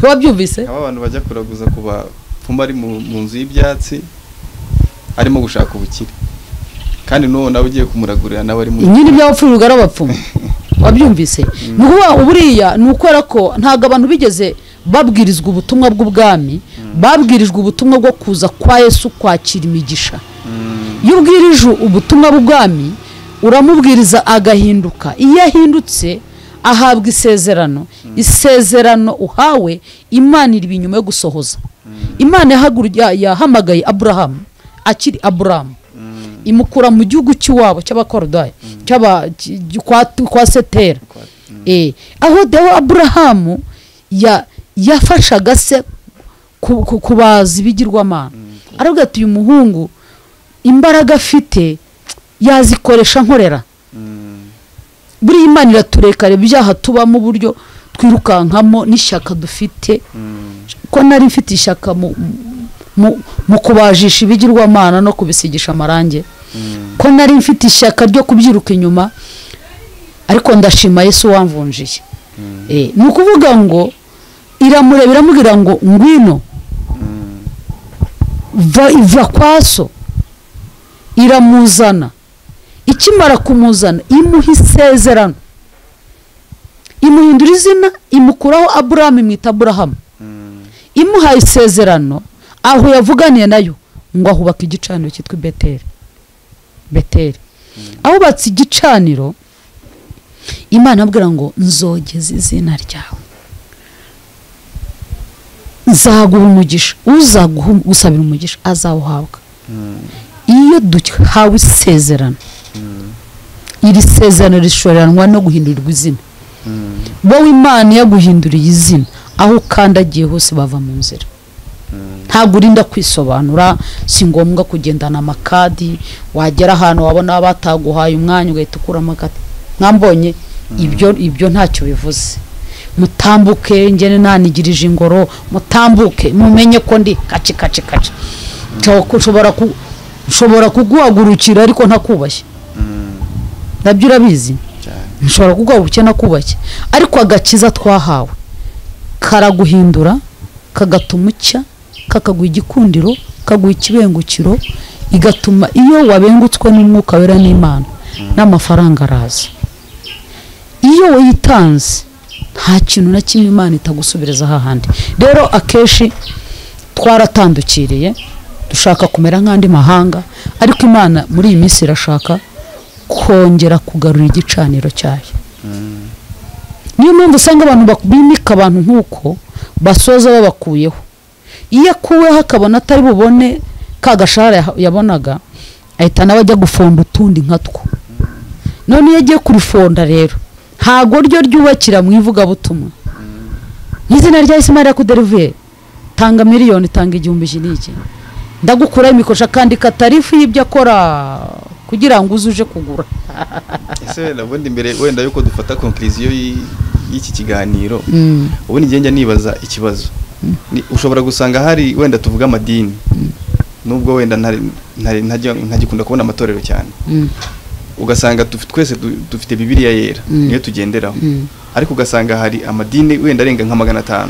Wabyumvise? Aba bantu bajya kuraguza ku bapfumu ari mu nzu y'ibyatsi arimo gushaka ubukire, kandi n'uwo nawe ugiye kumuragurira nawe ari mu nyine iby'abapfumu bigara abapfumu. Wabyumvise? Ni ukuvuga buriya ni ukubera ko ntabwo abantu bigeze babwirizwa ubutumwa bw'ubwami, babwirijwe ubutumwa bwo kuza kwa Yesu kwakira imigisha. Iyo ubwirije ubutumwa bw'ubwami uramubwiriza agahinduka. Iyo ahindutse ahabwa isezerano. Isezerano uhawe Imana iri inyuma yo gusohoza. Imana yahamagaye Aburahamu akiri Aburahamu, imukura mu gihugu cy'iwabo cy'Abakorodaya kwa Setera. Aho dewe Aburahamu yafashaga se kubaza ibigirwamana. Aravuga ati uyu muhungu imbaraga afite yazikoresha nkorera. Buri Imana iraturekare ibyaha tubamo uburyo twirukankamo n'ishyaka dufite. Ko nari mfite ishyaka mu kubajisha ibigirwamana no kubisigisha amarange, ko nari mfite ishyaka ryo kubyiruka inyuma, ariko ndashima Yesu wamvunjiye. Ni ukuvuga ngo iramureba iramubwira ngo ngwino, va kwa so. Iramuzana. Ikimara kumuzana imuha isezerano, imuhindura izina, imukuraho Aburahamu imwita Aburahamu. Imuha isezerano aho yavuganiye nayo ngo ahubaka igicaniro cyitwa Beteli. Beteli ahubatse igicaniro, Imana abwira ngo nzogeze izina ryawe, nzaguha umugisha, uzagusabira umugisha azawuhabwa. Iyo duhawe isezerano, iri sezerano rishoranwa no guhindurirwa izina. Wowe Imana yaguhinduriye izina, aho ukandagiye hose bava mu nzira. Ntabwo urinda kwisobanura, si ngombwa kugendana amakadi. Wagera ahantu wabona bataguhaye umwanya ugahita ukura amakadi. Mwambonye ibyo ntacyo bivuze. Mutambuke ngene nanigirije ingoro, mutambuke mumenye ko ndi kaci kaci kaci. Nshobora kuguhagurukira ariko ntakubashye. Nabyo urabizi. Nshobora kuguhagurukira ntakubashye, ariko agakiza twahawe karaguhindura, kagatuma ucya, kakaguha igikundiro, kaguha ikibengukiro, igatuma iyo wabengutswe n'umwuka wera n'Imana n'amafaranga araza. Iyo wayitanze nta kintu na kimwe Imana itagusubiriza hahandi. Rero akenshi twaratandukiriye dushaka kumera nk'andi mahanga, ariko Imana muri iyi minsi irashaka kongera kugarura igicaniro cyayo. Niyo mpamvu usanga abantu bimika abantu nk'uko basoza babakuyeho. Iyo akuweho akabona atari bubone ka gashahara yabonaga, ahita nawe ajya gufonda utundi nka two. None iyo agiye kurifonda rero ntago ryo ryubakira mu ivugabutumwa. Izina rya Yesu Mariya kuderivuye, tanga miliyoni, tanga 1000 iki n'iki, ndagukura imikosha kandi katarifu y'ibyo akora kugira ngo uzuje kugura. Ese wenda ubundi mbere wenda yuko dufata conclusion y'iki kiganiro, ubundi ngiye njya nibaza ikibazo. Ushobora gusanga hari wenda tuvuga amadini, nubwo wenda ntagikunda kubona amatorero cyane, ugasanga twese dufite Bibiliya yera niyo tugenderaho, ariko ugasanga hari amadini wenda arenga nka 500.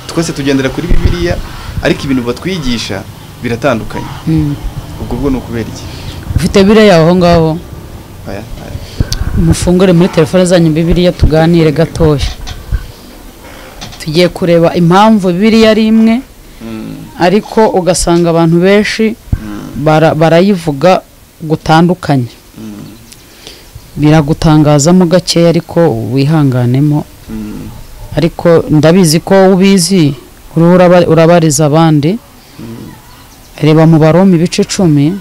Twese tugendera kuri Bibiliya, ariko ibintu batwigisha biratandukanye. Ubwo bwo ni ukubera iki? Ufite Bibiliya yawe aho ngaho? Mufungure muri telefone zanyu Bibiliya tuganire gatoya. Tugiye kureba impamvu Bibiliya ari imwe, ariko ugasanga abantu benshi barayivuga gutandukanye. Biragutangazamo gakeya ariko wihanganemo. Ariko ndabizi ko ubizi, urabariza abandi. Reba mu Baroma ibice 10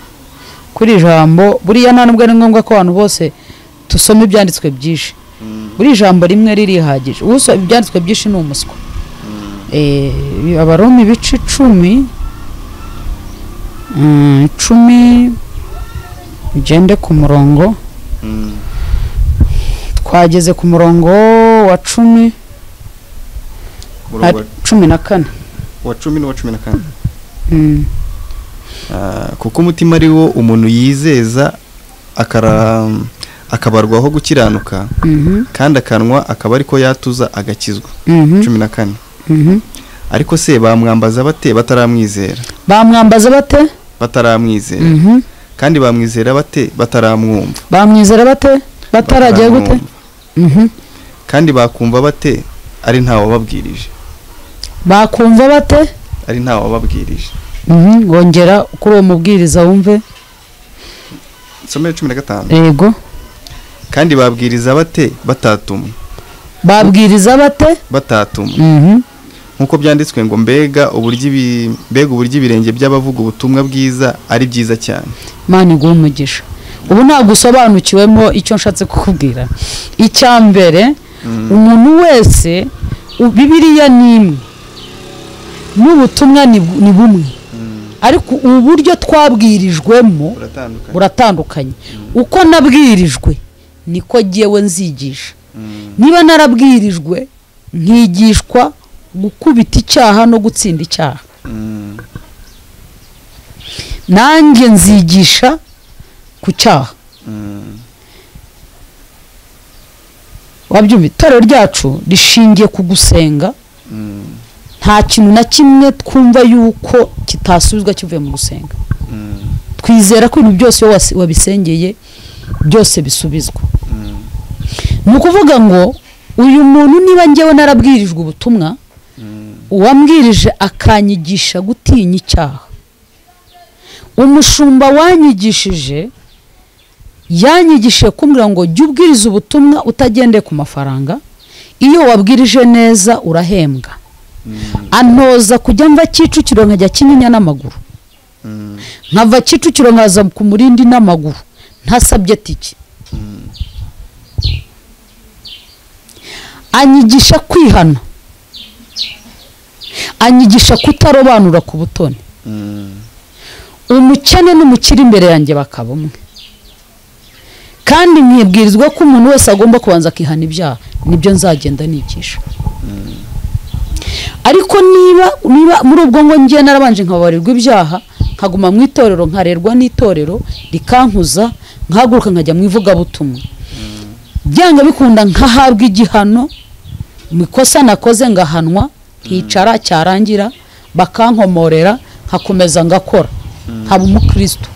kuri ijambo, buriya nta nubwo ari ngombwa ko abantu bose tusoma ibyanditswe byinshi. Buri ijambo rimwe ririhagije. Usoma ibyanditswe byinshi ni umuswa. Abaroma ibice 10 10 ugende ku murongo. Twageze ku murongo wa 10 14. Wa 10 n'uwa 14. Kuko umutima ari wo umuntu yizeza Akabarwaho gukiranuka, kandi akanwa akaba ariko yatuza agakizwa. 14. Ariko se bamwambaza bate bataramwizera? Bamwambaza bate bataramwizera? Kandi bamwizera bate bataramwumva? Bamwizera bate bataragiye gute? Kandi bakumva bate ari ntawe wababwirije? Bakumva bate ari ntawe wababwirije? Wongera kuri uwo mubwiriza wumve. Somero 15. Yego. Kandi babwiriza bate batatumwe? Babwiriza bate batatumwe? Nkuko byanditswe ngo mbega uburyo ibirenge by'abavuga ubutumwa bwiza ari byiza cyane. Imana iguhe umugisha. Ubu ntabwo usobanukiwemo icyo nshatse kukubwira. Icya mbere, umuntu wese, Bibiliya ni imwe n'ubutumwa ni bumwe, ariko uburyo twabwirijwemo buratandukanye. Uko nabwirijwe niko jyewe nzigisha. Niba narabwirijwe nkigishwa gukubita icyaha no gutsinda icyaha, nanjye nzigisha ku cyaha. Wabyumva? Itorero ryacu rishingiye ku gusenga. Nta kintu na kimwe twumva yuko kitasubizwa kivuye mu gusenga. Twizera ko ibintu byose wabisengeye byose bisubizwa. Ni ukuvuga ngo uyu muntu niba njyewe narabwirijwe ubutumwa, uwambwirije akanyigisha gutinya icyaha, umushumba wanyigishije yanyigishije kumbwira ngo jya ubwiriza ubutumwa utagendeye ku mafaranga, iyo wabwirije neza urahembwa. Antoza kujya mva Kicukiro nkajya Kinyinya n'amaguru, nkava Kicukiro nkaza ku Murindi n'amaguru ntasabye tike. Anyigisha kwihana, anyigisha kutarobanura ku butoni. Umukene n'umukire imbere yanjye bakaba umwe. Kandi nkibwirizwa ko umuntu wese agomba kubanza akihana ibyaha, nibyo nzagenda nigisha. Ariko niba muri ubwo ngo ngiye narabanje nkababarirwa ibyaha, nkaguma mu itorero nkarerwa n'itorero rikankuza, nkahaguruka nkajya mu ivugabutumwa, byanga bikunda nkahabwa igihano mu ikosa nakoze, ngahanwa, nkicara, cyarangira bakankomorera, nkakomeza ngakora, nkaba umukristo.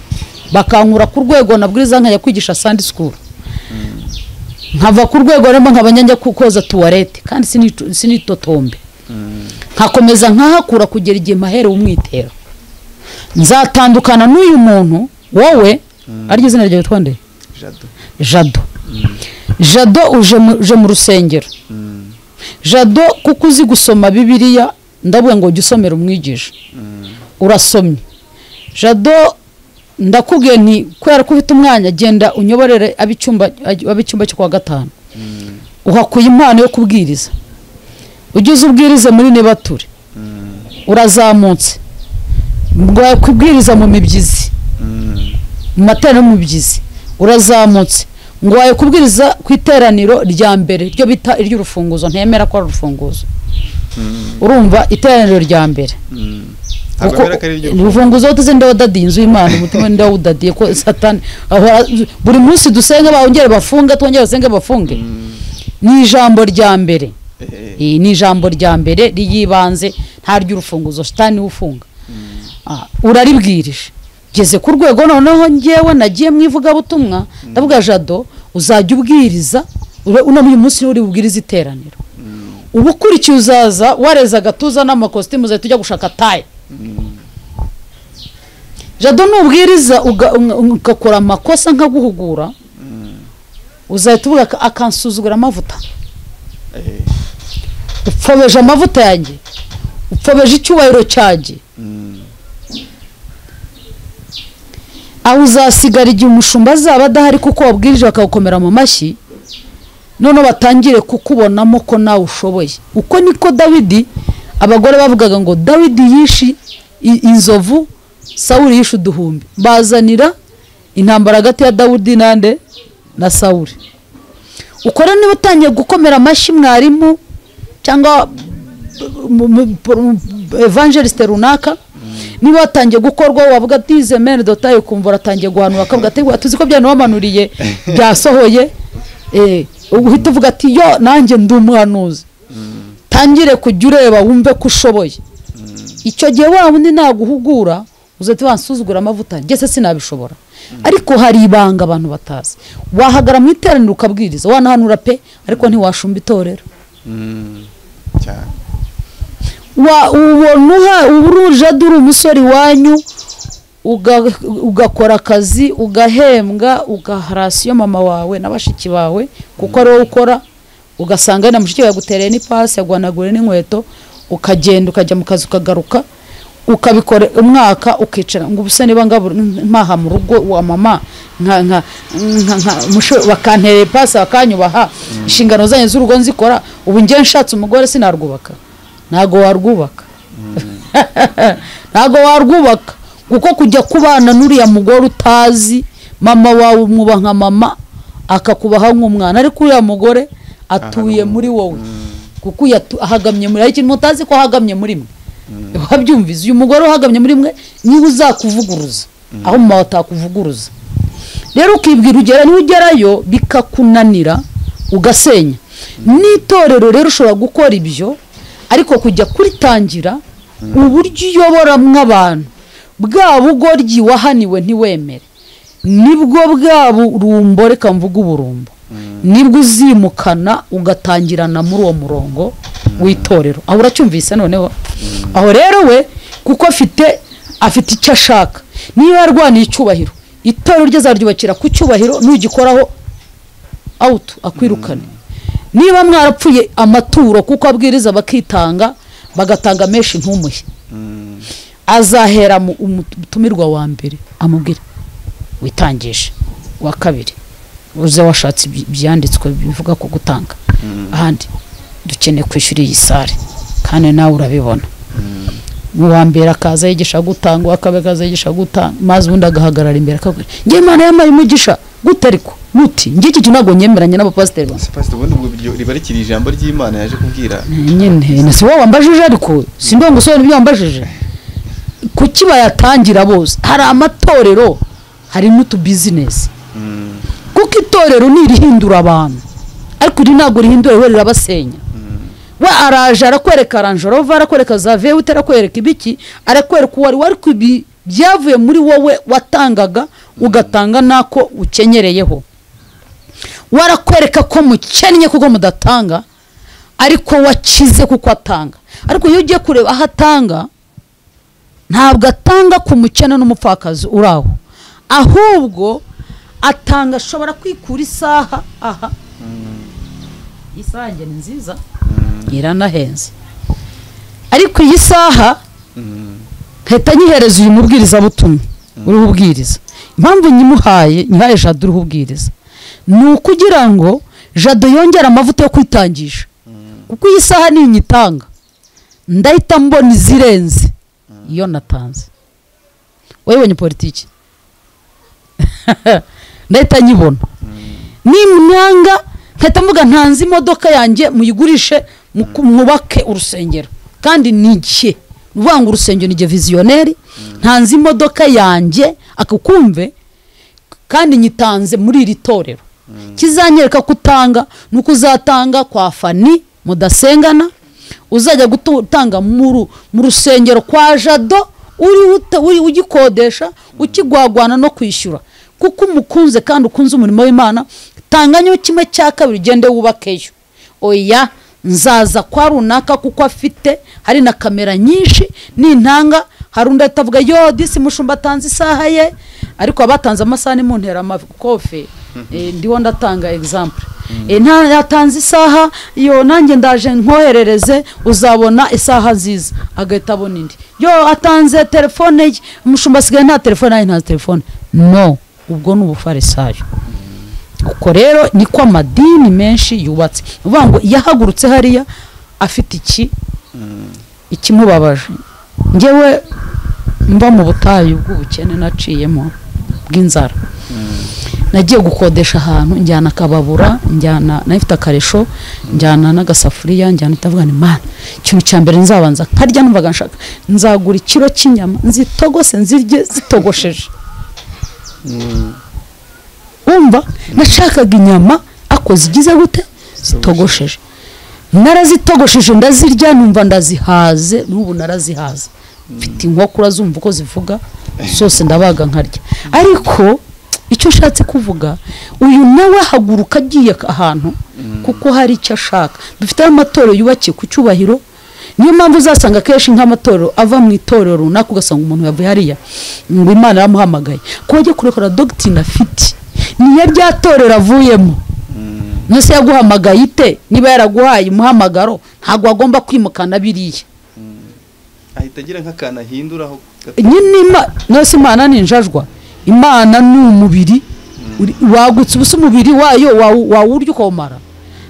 Bakankura ku rwego nabwiriza nkajya kwigisha Sunday school, nkava ku rwego rero nkaba njya koza tuwarete kandi sinitotombe, nkakomeza nkahakura kugera igihe mahere umwitero. Nzatandukana n'uyu muntu wowe, aryo izina ryawe witwa nde? Jado. Jado uje mu rusengero. Jado kuko uzi gusoma Bibiliya, ndavuga ngo jya usomera umwigisha, urasomye. Jado ndakubwiye nti kubera ko ufite umwanya genda unyoborere ab'icyumba cyo kwa gatanu, uhakuye impano yo kubwiriza, ujye uza ubwirize muri Nebature. Urazamutse ngo kubwiriza mu mibyizi, mu materaniro mu mibyizi, urazamutse ngo waye kubwiriza ku iteraniro rya mbere ryo bita iry'urufunguzo, ntemera ko ari urufunguzo. Urumva iteraniro rya mbere urufunguzo tuzi ndawudadiye inzu y'Imana, umutima ndawudadiye ko Satani buri munsi dusenga bongere bafunga, twongere basenge bafunge. Ni ijambo rya mbere, ni ijambo rya mbere riyibanze, nta ry'urufunguzo, Satani ufunga. Uraribwirije geze ku rwego noneho ngewe nagiye mu ivugabutumwa, ndavuga Jado uzajya ubwiriza uno uyu munsi uri bubwiriza iteraniro, ubu ukurikiye uzaza wareza agatuza n'amakositimu, uzahita ujya gushaka taye. Jado nubwiriza ugakora amakosa nkaguhugura, uzahita uvuga akansuzugura amavuta, upfobeje amavuta yanjye, upfobeje icyubahiro cyanjye. Aho uzasigara igihe umushumba azaba adahari kuko wabwirije bakagukomera mu mashyi, none batangire kukubonamo ko nawe ushoboye. Uko niko Dawidi, abagore bavugaga ngo Dawidi yishe inzovu, Sawuli yishe uduhumbi. Bazanira intambara hagati ya Dawidi nande na Sawuli. Uko rero niba utangiye gukomera amashyi mwarimu cyangwa evangeliste runaka, Niba watangiye gukorwa wavuga ati ize mene dotaye, ukumva uratangiye guhanura, akavuga ati tuzi ko byane wamanuriye byasohoye, uhita uvuga ati yo nanjye ndi umuhanuzi. Tangire kujya ureba wumve ko ushoboye. Icyo gihe wa wundi naguhugura uzahita wansuzugura amavuta, njye se sinabishobora. Ariko hari ibanga abantu batazi. Wahagara mu iteraniro ukabwiriza, wanahanura pe, ariko ntiwashumba itorero. Ubona uburuje duri umusore wanyu ugakora akazi ugahembwa ugaharasiyo mama wawe n'abashiki bawe kuko ari wowe ukora, ugasanga na mushiki wawe yagutereye n'ipasi yaguhanaguriye n'inkweto, ukagenda ukajya mu kazi ukagaruka ukabikora umwaka ukicara ngo ubuse niba mpaha mu rugo wa mama nka bakanterera ipasi bakanyubaha, inshingano zanjye z'urugo nzikora, ubu njye nshatse umugore sinarwubaka. Ntago warwubaka. Ntago warwubaka kuko kujya kubana n'uriya mugore utazi mama wawe umwubaha nka mama akakubaha nk'umwana, ariko uriya mugore atuye muri wowe kuko ahagamye muri, ariko mutazi ko ahagamye muri mwe. Wabyumvise? Uyu mugore uhagamye muri mwe niwe uzakuvuguruza aho mama atakuvuguruza. Rero ukibwira ugera niwe ugerayo bikakunanira ugasenya. N'itorero rero ushobora gukora ibyo, ariko kujya kuritangira uburyo uyoboramwo abantu bwa bugoryi wahaniwe ntiwemere, nibwo bwa burumbo, reka mvuge uburumbo, nibwo uzimukana ugatangirana muri uwo murongo w'itorero. Aho uracyumvise noneho? Aho rero we kuko afite icyo ashaka, niba yarwaniye icyubahiro, itorero rye azaryubakira ku cyubahiro, nugikoraho out akwirukane. Niba mwarapfuye amaturo kuko abwiriza bakitanga bagatanga menshi ntumuhe, azahera mu umutumirwa wa mbere amubwira witangishe, wa kabiri uze washatse ibyanditswe bivuga ko gutanga, ahandi dukeneye kwishyura iyi sare kandi nawe urabibona. Uwa mbere akaza yigisha gutanga, uwa kabiri akaza yigisha gutanga, maze ubundi agahagarara imbere akabwira njye Imana yampaye umugisha gute, ariko muti njye iki ntabwo nyemeranye n'abapasiteri banjye. Pastor, ubundi ubwo riba rikiri ijambo ry'Imana yaje kubwira nyine, si wowe wambajije, ariko si ndongo usubira ibyo wambajije. Kuki bayatangira bose? Hari amatorero, hari n'utu business. Kuko itorero nirihindura abantu, ariko iri ntabwo rihindura, we rirabasenya. We araje arakwereka Range Rover, arakwereka za V8, arakwereka ibiki, arakwereka uwari wari kubi byavuye muri wowe watangaga ugatanga nako ukenyereyeho. Warakwereka ko mukennye kuko mudatanga, ariko wakize kuko atanga. Ariko iyo ugiye kureba aho atanga, ntabwo atanga ku mukene n'umupfakazi uraho, ahubwo atanga ashobora kwikura isaha. Aha isaha ni nziza iranahenze, ariko iyi saha nkahita nyihereza uyu mubwiriza butumwa uriho ubwiriza. Impamvu nyimuhaye, nyihaye Jado uriho ubwiriza, ni ukugira ngo Jado yongere amavuta yo kwitangisha, kuko iyi saha ninyitanga ndahita mbona izirenze iyo natanze. Wayibonye politiki? Ndahita nyibona. Nimwanga nkahita mvuga ntanze imodoka yanjye muyigurishe mwubake urusengero, kandi nijye uvuga ngo urusengero ni visionnaire, ntanze imodoka yanjye akakumve kandi nyitanze muri iri torero. Kizanyereka kutanga nuko uzatanga kwa Fani mudasengana, uzajya gutanga mu rusengero kwa Jado uri ugikodesha ukigwagwana no kwishyura, kuko umukunze kandi ukunze umurimo w'Imana. Tanganya kimwe cya kabiri ugende wubakeyo. Oya nzaza kwa runaka kuko afite hari na kamera nyinshi nintanga, hari undi atavuga yo disi mushumba atanze isaha ye, ariko abatanze amasaha ni mu ntera amakofe. Ndiho ndatanga example. Nta yatanze isaha yo nanjye ndaje nkoherereze uzabona isaha nziza, agahita abona indi. Yo atanze telefone ye, umushumba asigaye nta telefone, nta telefone. No, ubwo ni ubufarisayo. Uko rero niko amadini menshi yubatse. Uvuga ngo yahagurutse hariya afite iki ikimubabaje. Njyewe mba mu butayu bw'ubukene naciyemo, bw'inzara. Nagiye gukodesha ahantu, njyana akababura, njyana nafite akaresho, njyana n'agasafuriya, njyana itavuga ni Mana, ikintu cya mbere nzabanza nkarya, numvaga nshaka nzagura ikiro cy'inyama nzitogose nzirye zitogosheje. Umva nashakaga inyama ako zigize gute zitogosheje, narazitogosheje ndazirya, numva ndazihaze, n'ubu narazihaze, mfite inkoko urazumva uko zivuga zose ndabaga nkarya. Ariko icyo nshatse kuvuga, uyu nawe ahaguruka agiye ahantu kuko hari icyo ashaka. Dufite amatorero yubakiye ku cyubahiro, niyo mpamvu uzasanga kenshi nk'amatorero ava mu itorero runaka ugasanga umuntu yavuye hariya ngo Imana yaramuhamagaye, ko ajya kurekura doctrine afite niyo rya torero avuyemo. Nose yaguhamagaye ite? Niba yaraguhaye umuhamagaro ntabwo agomba kwimukana biriya, ahita agira nk'akana ahinduraho nyine. Nose Imana ni injajwa, Imana ni umubiri wagutse, ubusa umubiri wayo wawurya ukawumara.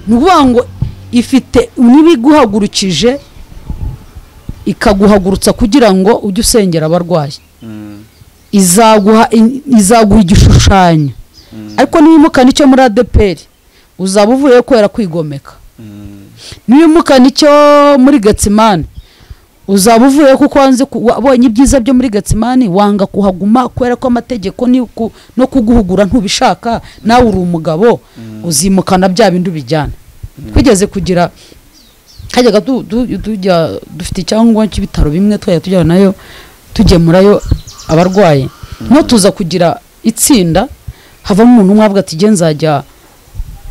Ni ukuvuga ngo ifite n'ibiguhagurukije ikaguhagurutsa kugira ngo ujye usengera abarwayi, izaguha igishushanyo. Ariko niwimukana icyo muri ADEPR uzaba uvuye kubera kwigomeka, niwimukana icyo muri Getsimani uzaba uvuye kuko wanze wabonye ibyiza byo muri Getsimani wanga kuhaguma kubera ko amategeko no kuguhugura ntubishaka, nawe uri umugabo uzimukana bya bindi ubijyana. Twigeze kugira hajyaga tujya dufite icyangombwa cy'ibitaro bimwe twajya tujyana nayo tugemurayo abarwayi, no tuza kugira itsinda havamo umuntu umwe avuga ati nzajya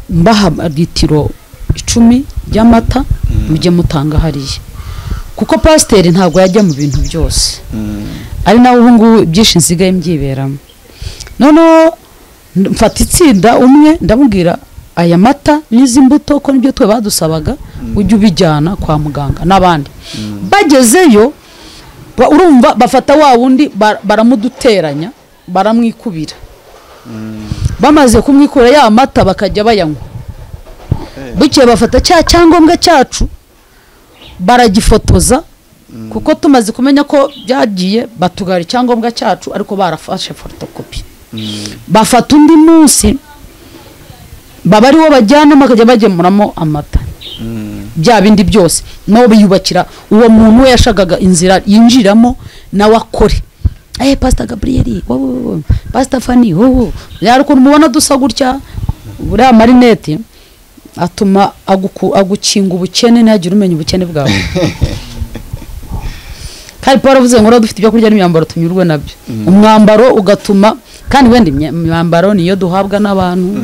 mbaha litiro 10 ry'amata mujye mutanga hariya, kuko pasiteri ntabwo yajya mu bintu byose, ari nawe ubu ngubu byinshi nsigaye mbyiberamo. Noneho mfata itsinda umwe ndamubwira aya mata n'izi mbuto ko nibyo twe badusabaga ujye ubijyana kwa muganga n'abandi. Bagezeyo urumva bafata wa wundi baramuduteranya baramwikubira, bamaze kumwikura ya mata bakajya bayanywa. Bukeye bafata cya cyangombwa cyacu baragifotoza, kuko tumaze kumenya ko byagiye batugara icyangombwa cyacu ariko barafashe photocopy. Bafata undi munsi baba ariwo bajyana bakajya bagemuramo amata bya bindi byose, nabo biyubakira uwo muntu we yashakaga inzira yinjiramo nawe akore. Pastor Gabriel, wowe Pastor Fanny, wowe yari ukuntu mubona dusa gutya, buriya marinete atuma agukinga ubukene ntihagire umenya ubukene bwawe. Kandi Paul avuze ngo dufite ibyo kurya n'imyambaro tunyurwe nabyo. Umwambaro ugatuma, kandi wenda imyambaro niyo duhabwa n'abantu,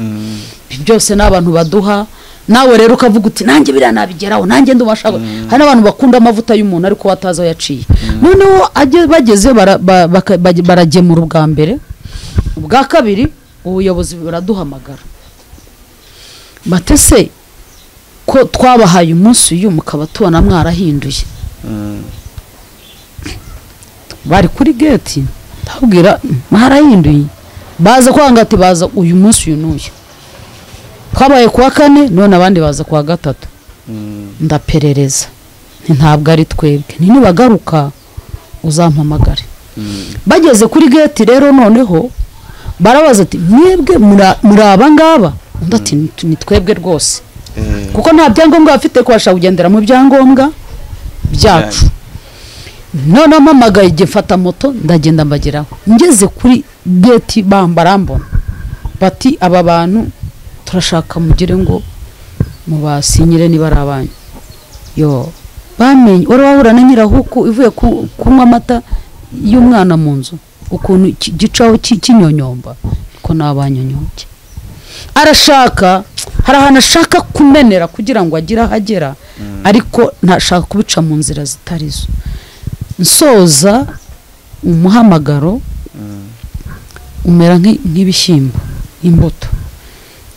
byose n'abantu baduha, nawe rero ukavuga uti nanjye biriya nabigeraho, nanjye ndumashaka. Hari n'abantu bakunda amavuta y'umuntu ariko batazi aho yaciye. Noneho bageze baragemura ubwa mbere, ubwa kabiri ubuyobozi buraduhamagara, batese ko twabahaye umunsi uyu mukaba tubona mwarahinduye. Bari kuri gate ndabwira mwarahinduye, baza kwanga ati baza uyu munsi uyu n'uyu. Twabaye kuwa kane none abandi baza kuwa gatatu. Ndaperereza ntabwo ari twebwe, nibagaruka uzampamagare. Bageze kuri gate rero noneho barabaza ati mwebwe muri aba ngaba? Undi ati ni twebwe rwose, kuko nta byangombwa bafite ko bashaka kugendera mu byangombwa byacu. None mpamagaye igihe mfata moto ndagenda mbageraho, ngeze kuri gate bambarambona bati aba bantu turashaka mugire ngo mubasinyire niba ari abanyu. Yo bamenye wari wahura na nyirahuku ivuye kunywa amata y'umwana mu nzu ukuntu gicaho kinyonyomba ko nabanyonyombye. Arashaka, hari ahantu ashaka kumenera kugira ngo agire ahagera, ariko ntashaka kubica mu nzira zitarizo. Nsoza umuhamagaro umera nk'ibishyimbo, imbuto.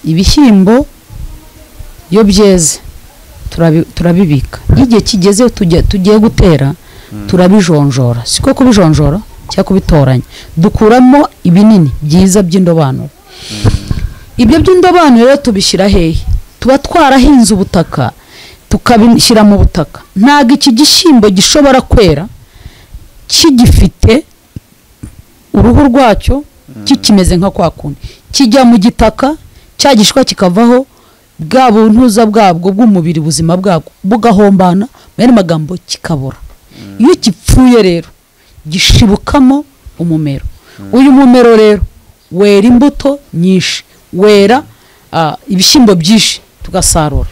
Ibishyimbo iyo byeze turabibika, igihe kigeze tugiye gutera turabijonjora, siko kubijonjora cyangwa kubitoranya, dukuramo ibinini byiza by'indobanure. Ibyo by'indobanure rero tubishyira hehe? Tuba twarahinze ubutaka tukabishyira mu butaka. Ntabwo iki gishyimbo gishobora kwera kigifite uruhu rwacyo Kikimeze nka kwa kundi kijya mu gitaka, cya gishishwa kikavaho, bwa buntuza bwabwo bw'umubiri, ubuzima bwabwo bugahombana, mu yandi magambo kikabora. Iyo gipfuye rero gishibukamo umumero. Uyu mumero rero wera imbuto nyinshi, wera ibishyimbo byinshi tugasarura.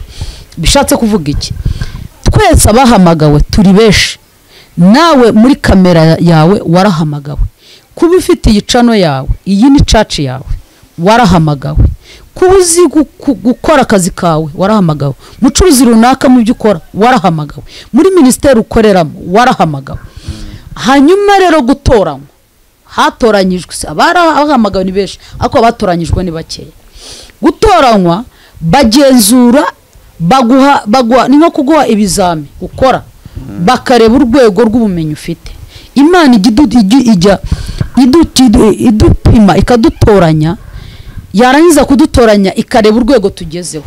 Bishatse kuvuga iki? Twese abahamagawe turi benshi. Nawe muri kamera yawe warahamagawe. Kuba ufite iyi channel yawe, iyi ni church yawe, warahamagawe. Kuba uzi gukora akazi kawe, warahamagawe. Mucuruzi runaka mu byo ukora, warahamagawe. Muri ministeri ukoreramo, warahamagawe. Hanyuma rero gutoranywa, hatoranyijwe abahamagawe ni benshi, ariko abatoranyijwe ni bakeya. Gutoranywa bagenzura, baguha ni nko kuguha ibizami ukora, bakareba urwego rw'ubumenyi ufite. Imana ijya idupima ikadutoranya, yarangiza kudutoranya ikareba urwego tugezeho.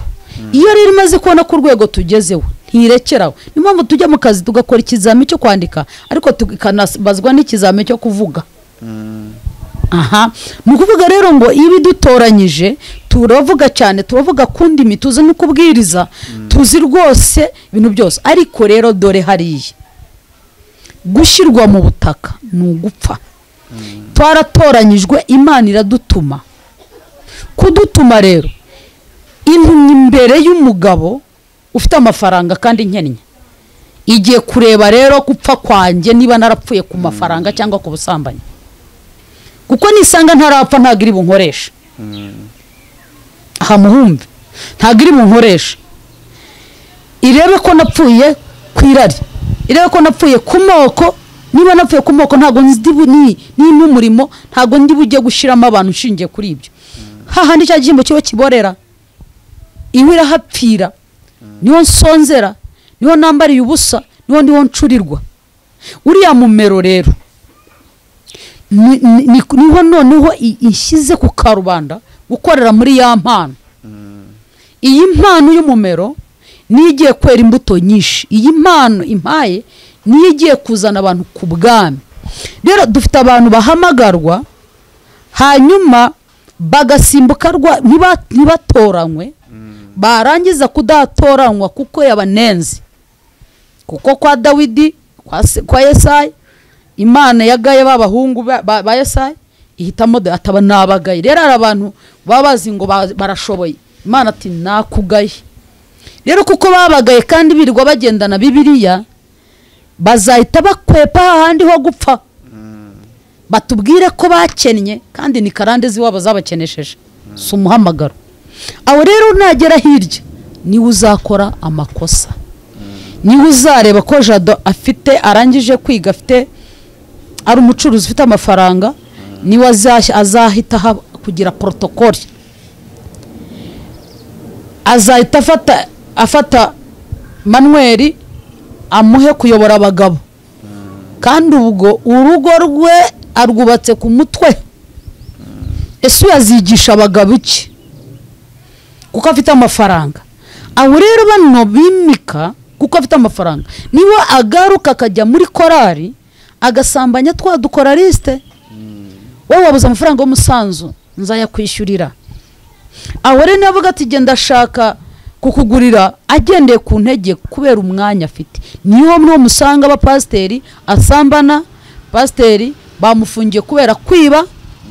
Iyo rero imaze kubona ko urwego tugezeho ntirekeraho. Niyo mpamvu tujya mu kazi tugakora ikizami cyo kwandika, ariko tukanabazwa n'ikizami cyo kuvuga. Aha ni ukuvuga rero ngo ibi dutoranyije turavuga cyane, turavuga ku ndimi, tuzi no kubwiriza, tuzi rwose ibintu byose. Ariko rero dore hariya gushyirwa mu butaka ni ugupfa. Twaratoranyijwe, Imana iradutuma. Kudutuma rero intumye imbere y'umugabo ufite amafaranga kandi nkennye, igiye kureba rero gupfa kwanjye niba narapfuye ku mafaranga cyangwa ku busambanyi. Kuko nisanga ntarapfa ntabwo iri bunkoresha. Aha muhumve, ntabwo iri bunkoresha. Irebe ko napfuye ku irari, irebe ko napfuye ku moko. Niba napfuye ku moko ntabwo ni n'umurimo, ntabwo ndi bujye gushyiramo abantu nshingiye kuri ibyo. Hahandi cya gishyimbo kiba kiborera, iwe irahapfira, niho nsonzera, niho nambariye ubusa, niho ndiho ncurirwa. Uriya mumero rero niho noneho ishyize ku karubanda gukorera muri ya mpano. Iyi mpano y'umumero niyo igiye kwera imbuto nyinshi. Iyi mpano impaye niyo igiye kuzana abantu ku bwami. Rero dufite abantu bahamagarwa hanyuma bagasimbuka ntibatoranywe, barangiza kudatoranywa kuko yabanenze. Kuko kwa Dawidi, kwa Yesayi, Imana yagaye b'abahungu ba Yesayi ihitamo ataba nabagaye. Rero hari abantu baba bazi ngo barashoboye, Imana ati nakugaye. Rero kuko babagaye kandi birirwa bagendana Bibiliya, bazahita bakwepa hahandi ho gupfa, batubwire ko bakennye kandi ni karande z'iwabo zabakenesheje, si umuhamagaro. Aho rero nagera hirya niwe uzakora amakosa, niwe uzareba ko Jado afite arangije kwiga, afite ari umucuruzi ufite amafaranga, niwe azahita kugira protokoli, azahita afata Manuel amuhe kuyobora abagabo. Kandi ubwo urugo rwe arwubatse ku mutwe. Ese yazigisha abagabo iki? Kuko afite amafaranga. Aho rero bano bimika kuko afite amafaranga, niwe agaruka akajya muri korari agasambanya twa dukoraliste. Wowe wabuze amafaranga y'umusanzu nzayakwishyurira. Aho rero navuga ati genda ashaka kukugurira, agendeye ku ntege kubera umwanya afite. Niho mwo musanga abapasiteri asambana, pasiteri bamufungiye kubera kwiba,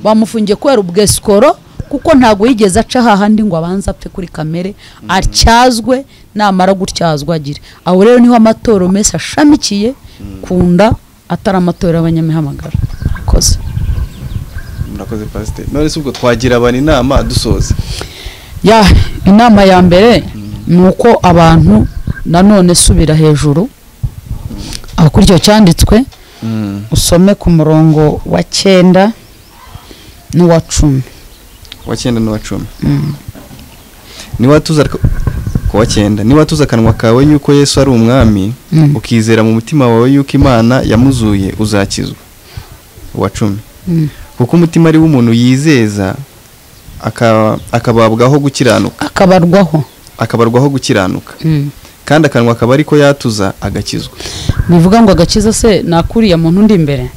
bamufungiye kubera ubwesikoro, kuko ntago yigeze aca hahandi ngo abanze apfe kuri kamere atyazwe, namara gutyazwa agire. Aho rero niho amatoro mese ashamikiye kunda atari amatorero y'abanyamihamagara. Murakoze. Murakoze pasiteri. None se ubwo twagira abantu inama dusoza? Ya, inama ya mbere ni uko abantu nanone subira hejuru aho kuri icyo cyanditswe, usome ku murongo wa 9 n'uwa 10. Wa 9 n'uwa 10. Niba tuza ku wa 9, niba tuza akanwa kawe yuko Yesu ari umwami, ukizera mu mutima wawe yuko Imana yamuzuye, uzakizwa. Uwa 10. Kuko umutima ari w'umuntu yizeza akababwaho gukiranuka, akabarwaho gukiranuka, kandi akanwa akaba ariko yatuza agakizwa. Bivuga ngo agakiza se nakuriya muntu ndi imbere.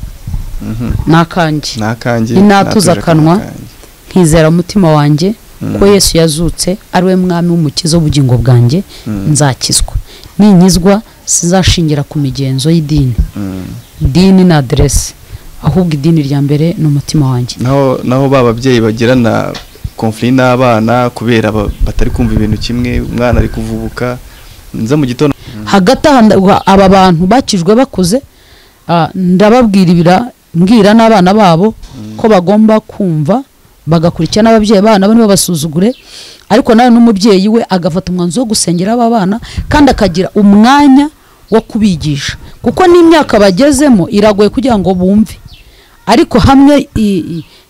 Nakanjye nakanjye Ninatuza akanwa nkizera umutima wanjye ko Yesu yazutse ari we mwami w'umukiza w'ubugingo bwanjye, nzakizwa. Ninkizwa sinzashingira ku migenzo y'idini. Idini na aderesi, ahubwo idini rya mbere ni umutima wanjye. Naho ba babyeyi bagirana conflit n'abana kubera batari kumva ibintu kimwe, umwana ari kuvubuka nza mu gitondo hagati aba bantu bakijwe bakuze, ndababwira mbwira n'abana babo ko bagomba kumva bagakurikira n'ababyeyi babo, nabo ntibabasuzugure, ariko nawe n'umubyeyi we agafata umwanzuro wo gusengera aba bana kandi akagira umwanya wo kubigisha, kuko n'imyaka bagezemo iragoye kugira ngo bumve, ariko hamwe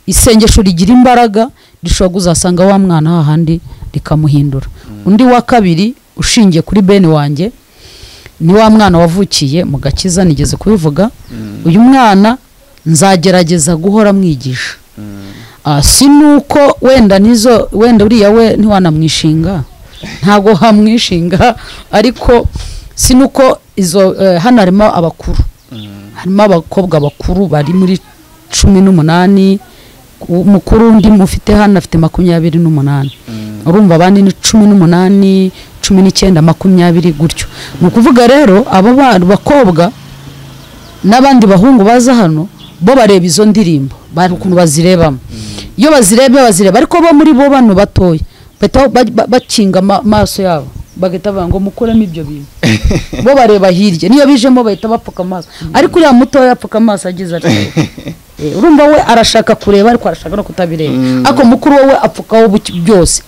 isengesho rigira imbaraga rishobora kuzasanga wa mwana hahandi rikamuhindura. Undi wa kabiri ushingiye kuri bene wanjye ni wa mwana wavukiye mu gakiza, nigeze kubivuga. Uyu mwana nzagerageza guhora mwigisha. Si nuko wenda nizo wenda uriya we ntiwanamwishinga, ntago hamwishinga, ariko si nuko izo hano harimo abakuru, harimo abakobwa bakuru bari muri 18, mukuru undi mufite hano afite 28, urumva abandi ni 18, 19, 20 gutyo. Ni ukuvuga rero abo bakobwa n'abandi bahungu baza hano bo bareba izo ndirimbo, bari ukuntu bazirebamo. Iyo bazirebe bazireba, ariko bo muri bo bano batoya bahita bakinga amaso yabo, bagahita bavuga ngo mukuremo ibyo bintu. Bo bareba hirya, niyo bijemo bahita bapfuka amaso, ariko uriya mutoya apfuka amaso agize ati urumva we arashaka kureba ariko arashaka no kutabireba, ariko mukuru we apfukaho byose.